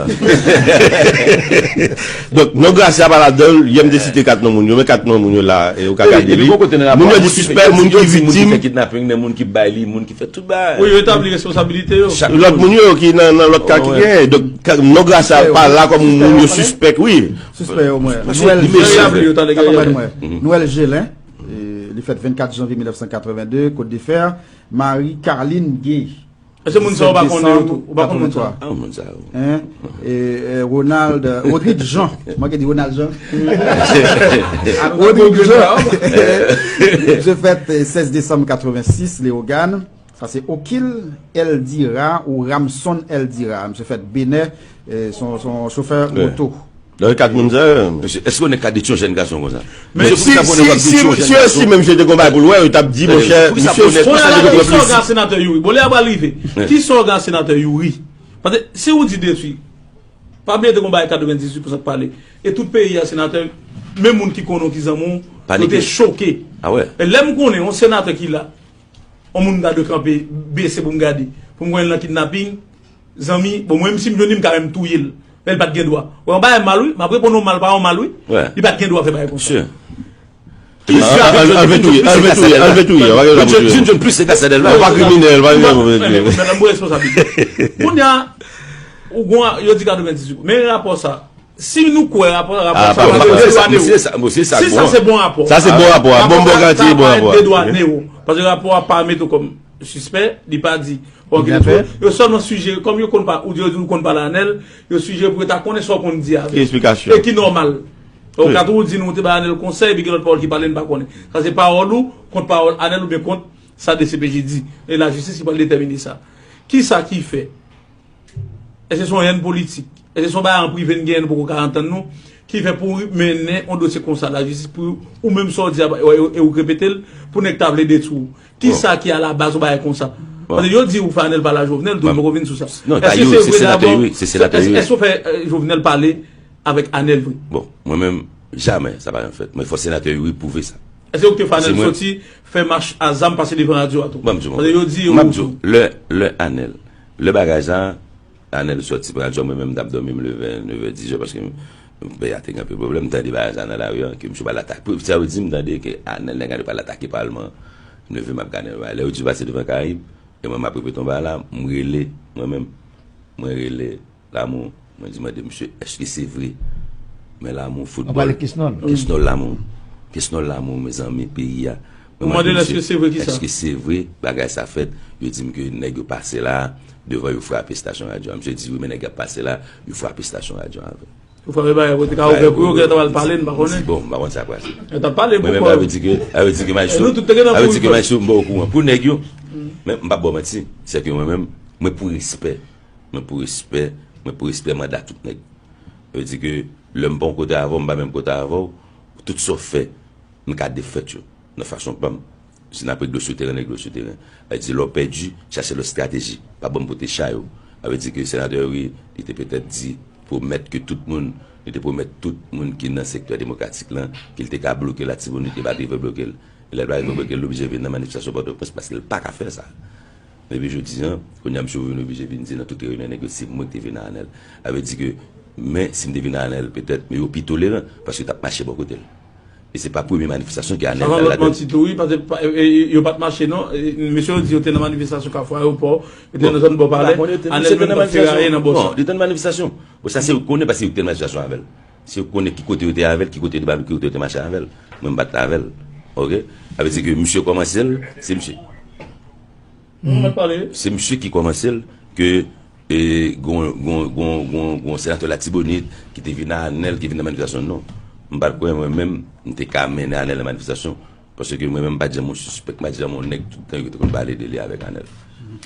Donk, non Gracia pa ladan l, yè m te site kat non moun yo, men kat non moun yo la, e, ou ka gade li. Moun yo di sispèk, moun ki viktim. Moun ki fè kidnaping, nan moun ki bay li, moun ki fè tout bagay. Wi, yo etabli responsabilite yo. Lòt moun yo ki nan, nan lòt ka ki genyen. Donk, non Gracia pa la kòm moun yo sispèk, wi. Sispèk yo, mwen. Nwèl Jelin, Nwèl Jelin, e, li fèt vennkat janvye mil nèf san katreven de, Côte de Fer, Marie Carline Gay. Èske moun sa yo pa konnen yo tou? Ou pa konnen sa? Ah, moun sa yo. Hein? E, e, Ronald, Rodrigue Jean. Mwen ki di Ronald Jean. Rodrigue Jean. Misye fèt, e, sèz desanm katrevensis, Leyogàn. Sa se Okil Eldira ou Ramson Eldira. Misye fèt Benè, e, son, son chofè moto. Nan kat moun sa yo. Mesye, èske w nèk ka detwi yon jèn gason konsa? Men si, si, si, si menm jete konba pou l wè, yo t ap di, monchè, misye, kisa w gen pou wè plis? Kisa w gen senatè Youri? Bon, lè a pral rive. Kisa w gen senatè Youri? Paske si w di detwi, pa bliye te konba e katrevendizuit pou sa k pale. E tout peyi a, senatè, menm moun ki konnen w, ki zanmi w, yo te choke. E lè m konnen yon senatè ki la, yon moun ta dwe kanpe, bese pou m gade. Pou m konnen l nan kidnaping, zanmi, bon, mwen menm si m jwenn li, m ka menm touye l. Lè l pa t gen dwa. Wè, yon bagay mal, wi. M ap reponn ou mal, pa yon mal, wi. Li pa t gen dwa fè bagay konsa. Anlve touye, anlve touye, anlve touye. Vin jwenn plis se Gracia Delva. Ou pa kriminèl, pa gen pwoblèm. Mwen responsabilite. Kounye a, ou gon, yo di katrevendizuit. Men rapò sa, si nou kwè rapò, rapò sa pa dedwane w. Si sa se bon rapò. Sa se bon rapò. Bon, bon, garanti bon rapò. Dedwane w. Paske rapò a pa mete w kòm sispè, li pa di. Yo sèlman sijere, kòm yo konn pa, ou di yo di ou konn pale Anèl, yo sijere pou yo ta konnen sa w konn di avè l. Ki eksplikasyon? E ki nòmal. Ou ka toujou di nou ou te bay Anèl konsèy, epi gen lòt pawòl ki pale n pa konnen. Sa se pawòl ou kont pawòl Anèl oubyen kont sa D C P J di. E lajistis ki pral detèmine sa. Kisa ki fè? Èske se yon yèn politik? Èske se yon bagay an prive n genyen, nou poko ka antann nou? Ki fè pou w mennen yon dosye konsa lajistis pou ou menm sa w di a, e, e, e ou k repete l, pou nèg ta vle detwi w? Kisa ki alabaz yon bagay konsa? Paske yo di ou fè Anèl pale a Jovenel, tou m poko vin sou sa. Non, pa Youri, se senatè Youri, se senatè Youri. Èske w fè, e, Jovenel pale avèk Anèl vre? Bon, mwen menm, jamè sa pa janm fèt. Mwen fò senatè Youri pwouve sa. Èske ou te fè Anèl soti fè mach a zam pase devan radyo a tou? Bon, m di w, paske yo di m ap di w, lè, lè Anèl, lè bagay sa, Anèl soti pran radyo, mwen menm m t ap dòmi, m leve nevè, dizè, paske m, m, peyi a te gen anpil pwoblèm, m tande bagay sa nan lari a, ke misye pral atake. Sa yo di m tande ke Anèl nèg Anèl pral atake palman, m leve m ap gade bagay. Lè yo di pase devan Karayib, e mwen m ap repete yon bagay la, m rele, mwen menm, mwen rele Lamour, mwen di mande misye, èske se vre? Men Lamour, foutbòl, kesnòl Lamour. Kesnòl Lamour, mezanmi, peyi a. Mwen mande l èske se vre kisa? Èske se vre bagay sa fèt? Yo di m ke nèg yo pase la, devan yo frape estasyon radyo a. Misye di wi, men nèg y ap pase la, yo frape estasyon radyo a avè l. Yo frape bagay pou te ka ouvè pou yo, gen tan pral pale, n pa konnen. Bon, m pa konn sa k pase. Yo t ap pale pou kò yo. Mwen menm, avè di ke, avè di ke Maestro, avè di ke Maestro, m pa okouran pou nèg yo. Men m p ap ba w manti, se ke mwen menm, mwen pou respè. Mwen pou respè, mwen pou respè manda tout nèg. Sa vle di ke lè m pa yon kote avè w, m pa menm kote avè w, tout sa w fè, m ka defèt yo nan fason pa m. Si n ap regle sou teren, n regle sou teren. Sa vle di lè w pèdi, chache lòt estrateji. Pa ban m pote chay ou. Sa vle di ke senatè Youri, li te petèt di, pwomèt ke tout moun, li te pwomèt tout moun ki nan sektè demokratik lan, ke l te ka bloke Latibonit, li pa t rive bloke l. E lè l pa rive bloke l, li oblije vin nan manifestasyon Pòtoprens paske l pa ka fè sa. Epi jodi a, kounye a misye vin oblije vin di nan tout reyinyon nèg yo se mwen ki te vin a Anèl. Sa vle di ke, men si m te vin a Anèl, petèt, men yo pi toleran, paske yo t ap mache bò kote l. E se pa premye manifestasyon ke Anèl t al ladan l. Sa se lòt manti tou, wi, paske pa, e, e, yo pa t mache, non. E, mesye yo di yo te nan manifestasyon Kafou Ayewopò, yo te nan zòn bò palè, Anèl menm t ap feraye nan bò sa. Bon, li te nan manifestasyon. Bon, sa se yo k konnen, paske yo te nan manifestasyon avè l. Se yo k konnen ki kote yo te avè l, ki kote yo te, ki kote yo te mache avè l. Mwen, m pa t avè l. Oke? Sa vle di ke misye kòmanse l, se misye. Se misye ki kòmanse l ke, e, gon, gon, gon, gon, gon senatè Latibonit ki te vin a Anèl, ki vin nan manifestasyon, non. M pa t kwè mwen menm, m te ka mennen Anèl nan manifestasyon. Paske mwen menm, m pa t janm yon sispèk, m pa t janm yon nèg tout tan yo te konn pale de li avèk Anèl.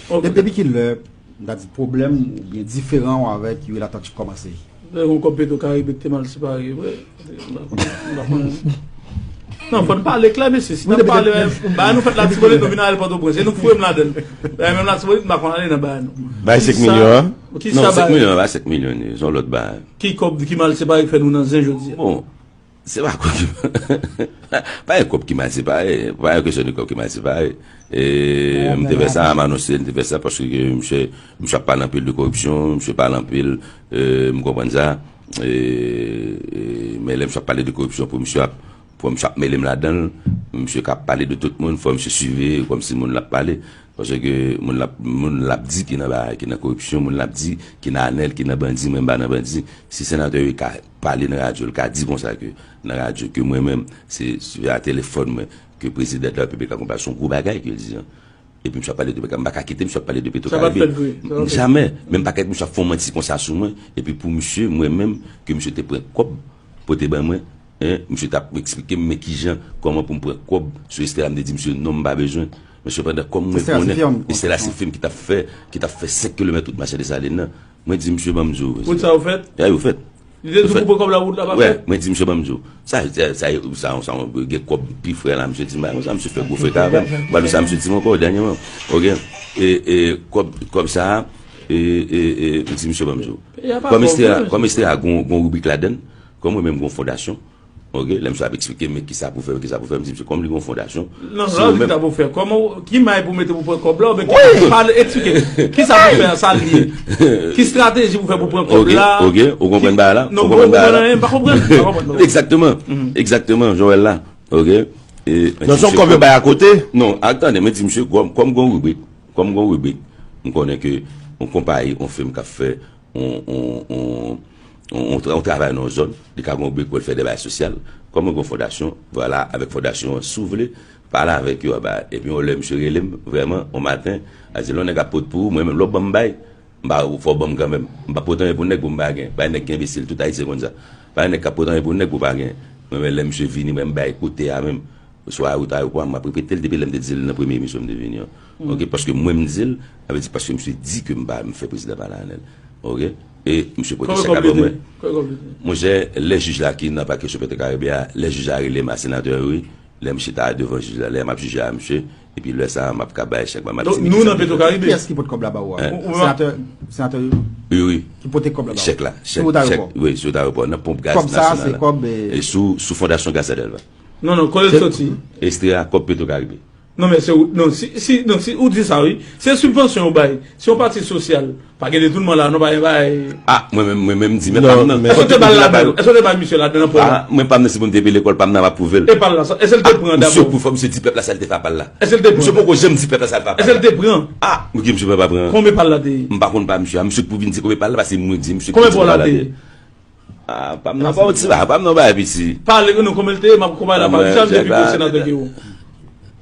De-, depi ki lè, m ta di, pwoblèm oubyen diferan w avèk Youri Latortue kòmanse? Lè yon kòb Petro Caribe ki te mal separe vre. M pa konnen. Non, fò n pale klè, mesye. Si n ap pale, ba nou fèt Latibonit, nou vin al Pòtoprens. E nou k foure m ladan l. Bagay menm Latibonit, m pa konn ale nan bagay nou. Bay senk milyon an? Non, senk milyon an, bay senk milyon, se yon lòt bagay. Ki kòb ki mal separe k fè nou nan zen jodi a? Bon, Se pa kòb ki pa gen kòb ki mal separe. Pa gen kesyon de kòb ki mal separe. E m te fè sa, m anonse, m te fè sa paske ke misye, misye ap pale anpil de koripsyon, misye pale anpil, e, m konprann sa. E, e, men lè misye ap pale de koripsyon pou misye ap, pou misye ap mele m ladan l, misye ka pale de tout moun, fò misye siveye kòmsi moun l ap pale. Paske moun l ap, moun l ap di ki nan bagay, ki nan koripsyon, moun l ap di ki nan anèl, ki nan bandi, mwen m pa nan bandi. Si senatè yo ka pale nan radyo, l ka di konsa ke nan radyo ke mwen menm, se, se a telefòn mwen ke prezidan de la repiblik la konpa, se yon gwo bagay ke l di an. Epi misye ap pale de, m pa ka kite misye ap pale de Petro Caribe. Jamè. Men m pa ka kite misye ap fè yon manti konsa sou mwen. Epi pou misye, mwen menm, ke misye te pran kòb, pote ban mwen, en, misye t ap eksplike m, men kijan, kòman pou m pran kòb sou Estela, m te di misye, non, m pa bezwen. Men sepandan, kòm mwen konnen, Estela se fi m ki t ap fè, ki t ap fè senk kilomèt wout Machan Desalin nan. Mwen di misye, ban m di w. Wout sa yo fèt? Ya, yo fèt. Li te di w pou pran kòb la, wout la pa fèt? Mwen di misye, ban m di w. Sa, sa, sa, sa, sa, sa, gen kòb pi frè la, misye di m, bagay konsa, misye fè gwo freka avè m. M pa di w sa misye di m ankò, dènyèman. Oke? E, e, kòb, kòb sa a, e, e, e, m di misye, ban m di w. Kòm Estela, kòm Estela gon, gon ribrik ladan l, kòm mwen menm gon fondasyon, oke, lè misye ap eksplike m kisa pou fè, kisa pou fè, m di misye, kòm li gon fondasyon, non, si lè w di kisa pou fè, kòman, ki may pou mete pou pran kòb la, oubyen ki, pale, eksplike. Kisa pou fè a, sa l ye? Ki estrateji pou fè pou pran kòb la? Oke, oke, ou konprann bagay la? Non, ou konprann bagay la? M pa konprann, m pa konprann, m pa konprann. Egzakteman, egzakteman, Joel la, oke? E, non, se yon kòb yo bay akote? Non, tande, mwen di misye, kòm, kòm gon ribrik, kòm gon ribrik, m konnen ke yon konpayi, yon fim k ap fè yon, yon, yon, yon, yon tra-, yon travay nan yon zòn, li ka gon brik pou l fè de bagay sosyal. Kòm mwen gon fondasyon, vwala, avèk fondasyon an, si w vle, pale avèk yo anba. Epi yon lè misye rele m, vrèman, yon maten, a di, lè yon nèg ap pot pou ou, mwen menm, lè w ban m bay, m pa, fò w ban m kanmenm. M pa pot anyen pou nèg pou m pa gen. Pa gen nèg ki enbesil, tout Ayisyen konn sa. Pa gen nèg k ap pot anyen pou nèg pou pa gen. Mwen menm, lè misye vini, mwen m bay kote a menm. Sou awout ayewopò a, m ap repete l depi lè m te di l nan premye emisyon m te vini an. Oke, paske mwen m di l, sa vle di paske misye di ke m pa, m fè prezidan pale anèl. Oke? E misye pote chèk la ban mwen. Monchè, lè jij la ki nan pakè sou Petro Caribe a, lè jij la rele m a senatè, wi. Lè misye ta devan jij la, lè m ap jije a misye, epi lè sa a, m ap ka bay chèk la, m ap di, nou nan Petro Caribe. Kiyès ki pot kòb la ba ou a? Senatè, senatè yo? Wi, wi. Ki pote kòb la ba ou? Chèk la, chèk, chèk, wi, sou wout ayewopò, nan ponp gaz nasyonal la. Kòb sa a, se kòb, e, sou, sou fondasyon Grâce Delva. Non, non, kote l soti? Estela, kòb Petro Caribe. Non, men se ou, non, si, si, non, si ou di sa, wi. Se sibvansyon yo bay. Se yon pati sosyal. Pa gen detounman la, non, pa gen bagay. A, mwen menm, mwen menm, di, men pa m nan. Èske w te ba l ladan? Èske w te ba misye ladan nan pòl la? A, mwen pa m nan, si pou m te peye lekòl pa m nan, m ap pwouve l. E pal la, èske l te pran dabò? Misye pou fòm, misye di pèp la sa l te fè a pal la. Èske l te pran? Misye poko janm di pèp la sa l fè a pal la. Èske l te pran? A, oke, misye pa pran. Konbyen pal la te ye? M pa konn pa misye a. Misye k pou vin di konbyen pal la, paske mwen di misye ki di pal la te ye. Konbyen pwa la te ye? A, pa m nan, pa m ti, pa, pa m nan bagay piti. Pale nou kòman l te ye, m ap konpare la, pale. Misye a vin pi gwo senatè ke ou.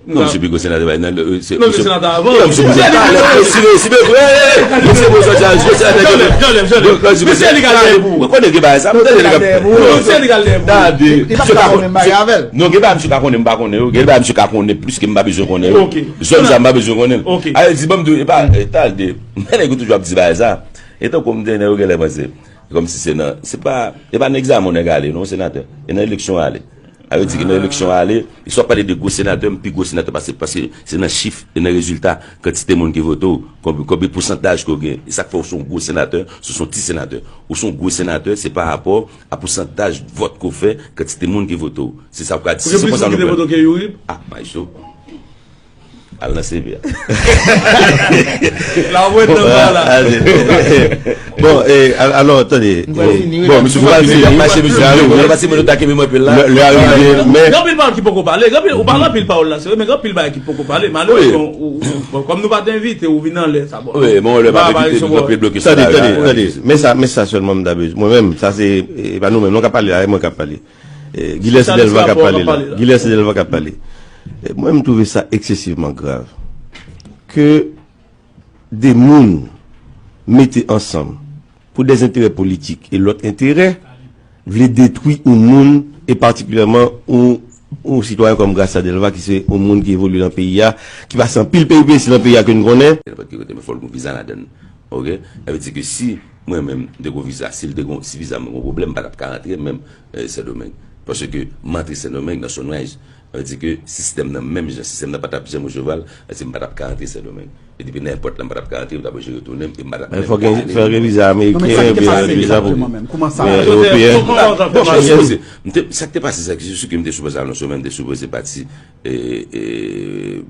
Non, misye pi gwo senatè, bay, nan, se, non, se senatè avan. Non, misye pi gwo senatè. Sibe, sibe, vre, e, e, misye gwo senatè, gwo senatè. Jòlè, jòlè, jòlè. Misye li ka dèyè pou ou. Mwen konnen gen bagay sa, mwen tande li ka. Non, se li ka dèyè pou ou. Tande. Li pa ka konnen bagay avè l. Non, gen bagay misye ka konnen, m pa konnen yo. Gen bagay misye ka konnen plis ke m pa bezwen konnen yo. Oke. Zòn sa m pa bezwen konnen l. Oke. Ale di, ban m di, e pa, e, tande. Men nèg yo toujou ap di bagay sa. E tankou m di, nèg yo genlè panse. Kòmsi se nan, se pa, e pa nan egzamen yon nèg ale, non, senatè. E nan eleksyon ale. A yo di ke nan eleksyon ale, e sa w pale de gwo senatè, m pi gwo senatè pase, paske se nan chif, e nan rezilta, kantite moun ki vote w, konbe, konbe pousantaj ke w gen. E sa k fè w se yon gwo senatè, sou se yon ti senatè. Ou se yon gwo senatè, se pa rapò a pousantaj vòt ke w fè, kantite moun ki vote w. Se sa w ka di. Si se konsa nou pran. Ou gen plis moun ki te vote w ke Youri? A, maestro. Al nan C V a. La wè nan ba la. Bon, e, al-, alò, tande. Bon, misye, nou pa fini, nou pa fini, nou pa fini, nou ta kenbe mwen pil la. Lè, lè a rive, men gen anpil pawòl ki poko pale. Gen anpil, ou pale anpil pawòl la, se vre, men gen anpil bagay ki poko pale. Malere, bon, ou, ou, bon, kòm nou pa t envite, ou vin anlè sa, bon. Wi, men lè pa envite, nou anpil bloke sou la. Tande, tande, tande. Men sa, men sa sèlman m ta bezwen. Mwen menm, sa se, e pa nou menm, nou ka pale la, e mwen ka pale. E, Guilherme Delva k ap pale la. Guilherme Delva k ap pale. E, mwen, m twouve sa eksesivman grav ke de moun mete ansanm pou dèzenterè politik e lòt enterè, vle detwi yon moun, e patikilyèman yon, yon sitwayen kòm Gracia Delva, ki se yon moun ki evolye nan peyi a, ki pase anpil peripesi nan peyi a ke n konnen. Nenpòt ki kote, men fò l gen viza ladan l. Oke? Sa vle di ke si mwen menm, m te gen viza, si l te gen, si viza mwen gen pwoblèm, m pa t ap ka rantre menm, e, Sendomeng. Paske m antre Sendomeng nan Sunrise. Sa vle di ke sistèm nan menm jan, sistèm nan pa t ap janm reseval, sa vle di m pa t ap ka rantre Sendomeng. E depi nan èpòt la, m pa t ap ka antre, m t ap oblije retounen, e m pa t ap menm ka ale. Fòk gen viza ameriken, viza pou ewopeyen. Bon, sa k te pase, sa ki sou ke m te sipoze al nan somè, m te sipoze pati, e, e,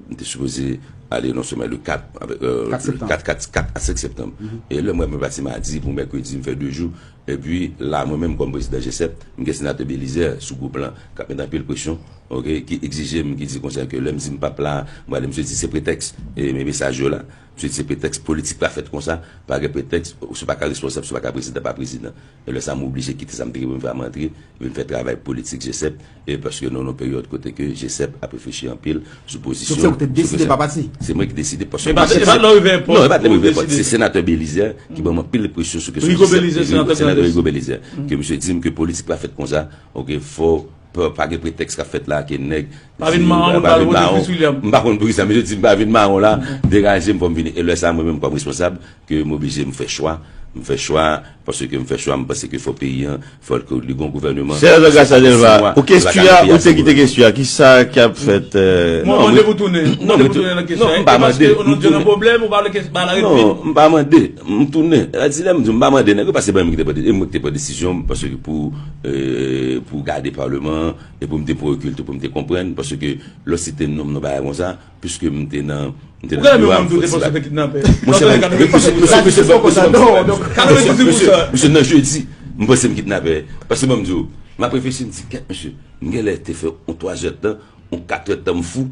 m te sipoze ale nan somè le kat, avèk, euh, kat, kat, kat a senk septanm. E lè m wè mwen pati madi pou mèkredi, m fè de jou. Epi la, mwen menm kòm prezidan G sèp, m gen senatè Belizaire sou gwoup lan k ap met anpil presyon, oke, ki egzije m, ki di konsa ke lè m di m p ap la, m prale, misye di se pretèks, e men mesaj yo la. Misye di se pretèks, politik pa fèt konsa, pa gen pretèks, si w pa ka responsab, si w pa ka prezidan, pa prezidan. E lè sa, m oblije kite sa m te gen pou m fè a, m antre, epi m fè travay politik G sèp, e paske nou nan yon peryòd kote ke G sèp ap reflechi anpil sou pozisyon. Donk se ou ki te deside pa pati? Se mwen ki deside, paske... E pa, e pa lè w rive èpòt, non, e pa lè m rive èpòt. Se senatè Belizaire ki ban m anpil presyon sou kesyon G sèp. Rigaud Belizaire, senatè Rigaud Belizaire, ke misye di m ke politik pa fèt konsa, oke, fò pa, pa gen pretèks k ap fèt la, ke nèg pa vin mawon, pa vin mawon. M pa konn poukisa, misye di m pa vin mawon la, degaje m, fò m vini. E lè sa, mwen menm kòm responsab, ke m oblije m fè chwa, m fè chwa, paske m fè chwa, m panse ke fò peyi an, fò ke li gon gouvèneman. Senatè Gracia Delva, ou kestyon an, ou te kite kestyon an, kisa k ap fèt, euh... Mwen mande pou tounen. Mwen mande pou tounen nan kestyon an. Non, m pa mande. Paske nou te nan pwoblèm, ou pa vle ke bagay la ret vin. Non, m pa mande. M tounen. Sa di lè m di w m pa mande nèg yo, paske se pa mwen ki te pran, e mwen ki te pran desizyon, paske pou, euh, pou gade palman an, e pou m te pran rekil tou, pou m te konprann, paske lè w site non m nan bagay konsa, piske m te nan, m te nan biwo a, m fè ti bagay. Monchè, mwen, mesye, mesye, mesye, mesye, nan jedi, m panse m kidnapè. Paske mwen, m di w, m ap reflechi, m di, kèt, mesye, m genlè te fè yon twa zè tan, yon kat è tan, m fou.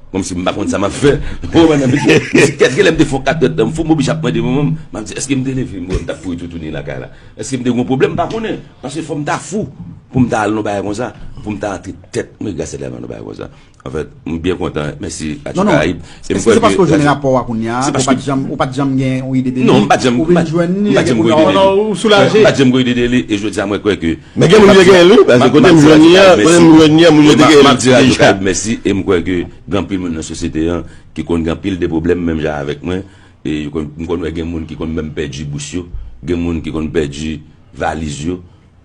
Kòmsi m pa konn sa m ap fè. Ou konprann, mesye? M di, kèt, genlè m te fè yon kat è tan, m fou, m oblije ap mande manman m. M ap di, èske m te leve, m wè m t ap kouri toutouni lakay la? Èske m te gen yon pwoblèm? M pa konnen. Paske fò m ta fou pou m ta al nan bagay konsa, pou m ta antre tèt mwen, Gracia Delva, nan bagay konsa. Anfèt, m byen kontan. Mèsi, Radyo Karayib. E m kwè ke... Eskize paske w jwenn rapò a kounye a, ou pa t janm, ou pa t janm gen yon ide de li? Non, m pa t janm, ou vin jwenn li, m pa t janm gen yon ide de li. Ou soulaje? M pa t janm gen yon ide de li, e jodi a, mwen kwè ke... Men gen moun yo te genyen l, wi, paske kote m jwenn li a, kote m jwenn li a, moun yo te genyen l deja. M ap di Radyo Karayib mèsi, e m kwè ke gen anpil moun nan sosyete an ki konn gen anpil de pwoblèm menm jan avèk mwen, e yo konn, m konn wè gen moun ki konn menm pèdi bous yo, gen moun ki konn pèdi valiz yo,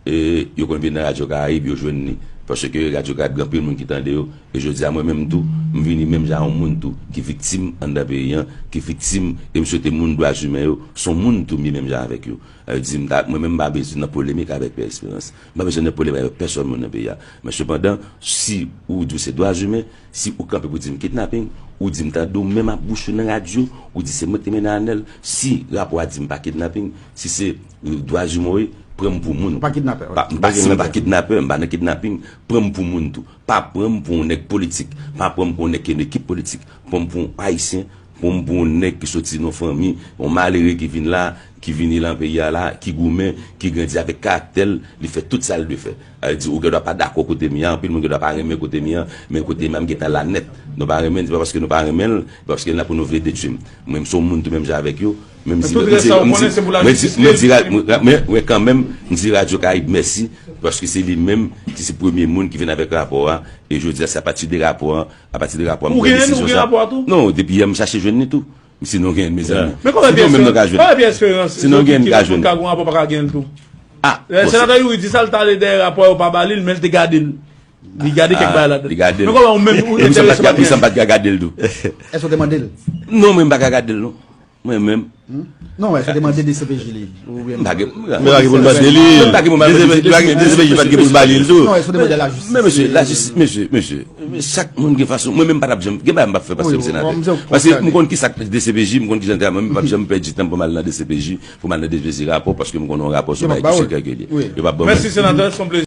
e yo konn vin nan Radyo Karayib, yo jwenn li. Paske Radyo Karayib gen anpil moun ki tande yo. E jodi a, mwen menm tou, m vini menm jan yon moun tou ki viktim anndan peyi an, ki viktim, e m swete moun dwa imen yo, se yon moun tou m ye menm jan avèk yo. Sa vle di, m ta, mwen menm, m pa bezwen nan polemik avèk Pierre Espérance. M pa bezwen nan polemik avèk pèsòn moun nan peyi a. Men sepandan, si ou di w se dwa imen, si ou kanpe pou di m kidnaping, ou di m tande w menm ak bouch ou nan radyo, ou di se mwen ki te mennen Anèl, si rapò a di m pa kidnaping, si se, euh, dwa imen ou ye, pran m pou moun. Ou pa kidnapè, wi. Pa, m pa, si m pa kidnapè, m pa nan kidnaping, pran m pou moun tou. Pa pran m pou yon nèg politik, pa pran m pou yon nèg ki nan ekip politik, pran m pou yon Ayisyen, pran m pou yon nèg ki soti nan yon fanmi, yon malere ki vin la, ki vini lan peyi a la, ki goumen, ki grandi avèk karaktè l, li fè tout sa l dwe fè. Sa vle di, ou gen dwa pa dakò kote m ye a, anpil moun gen dwa pa renmen kote m ye a, men kote m ye a, m gentan la nèt. Nou pa renmen l, se pa paske nou pa renmen l, se paske n la pou nou vle detwi m. Mwen, m se yon moun tou menm jan avèk yo, menm si... Tout rès sa ou konnen, se pou lajistis. Men, men, men kanmenm, m di Radyo Karayib mèsi, paske se li menm ki se premye moun ki vin avèk rapò a, e jodi a, se apati de rapò a, apati de rapò a, m pran desizyon sa. Ou genyen l, ou gen rapò a tou? Non, depi yè, m chache jwenn li tou. Sinon, genyen l, mezanmi. Men kòman Pierre Espérance, kòman Pierre Espérance, sinon, genyen l, ka jwenn. Ka gon rapò, pa ka genyen l tou? Ah, senatè Youri di sa, l t ale dèyè rapò a, yo pa ba li l, men l te gade l. Li gade kèk bagay ladan l. Li gade l. Men kòman ou menm, ou enterese pa genyen l? E m pa t ka gade l tou. Èske w te mande l? Non, mwen, m pa ka gade l, non. Mwen menm. Non, èske w te mande D C P J li? Oubyen... M pa gen, m pa gen pou m mande li. M pa gen pou m mande li. D C P J pa t gen pou l ba li l tou. Non, èske w te mande lajistis? Men mesye, lajistis, mesye, mesye, chak moun gen fason. Mwen menm, m pa t ap janm gen bagay m p ap fè paske m senatè. Paske m konn kisa D C P J, m konn kijan l travay, mwen menm m p ap janm pèdi tan pou m al nan D C P J, pou m al nan D C P J rapò, paske m konn yon rapò se yon bagay ki sekrè ke l ye. Yo p ap ban m. Mèsi, senatè, se yon plezi.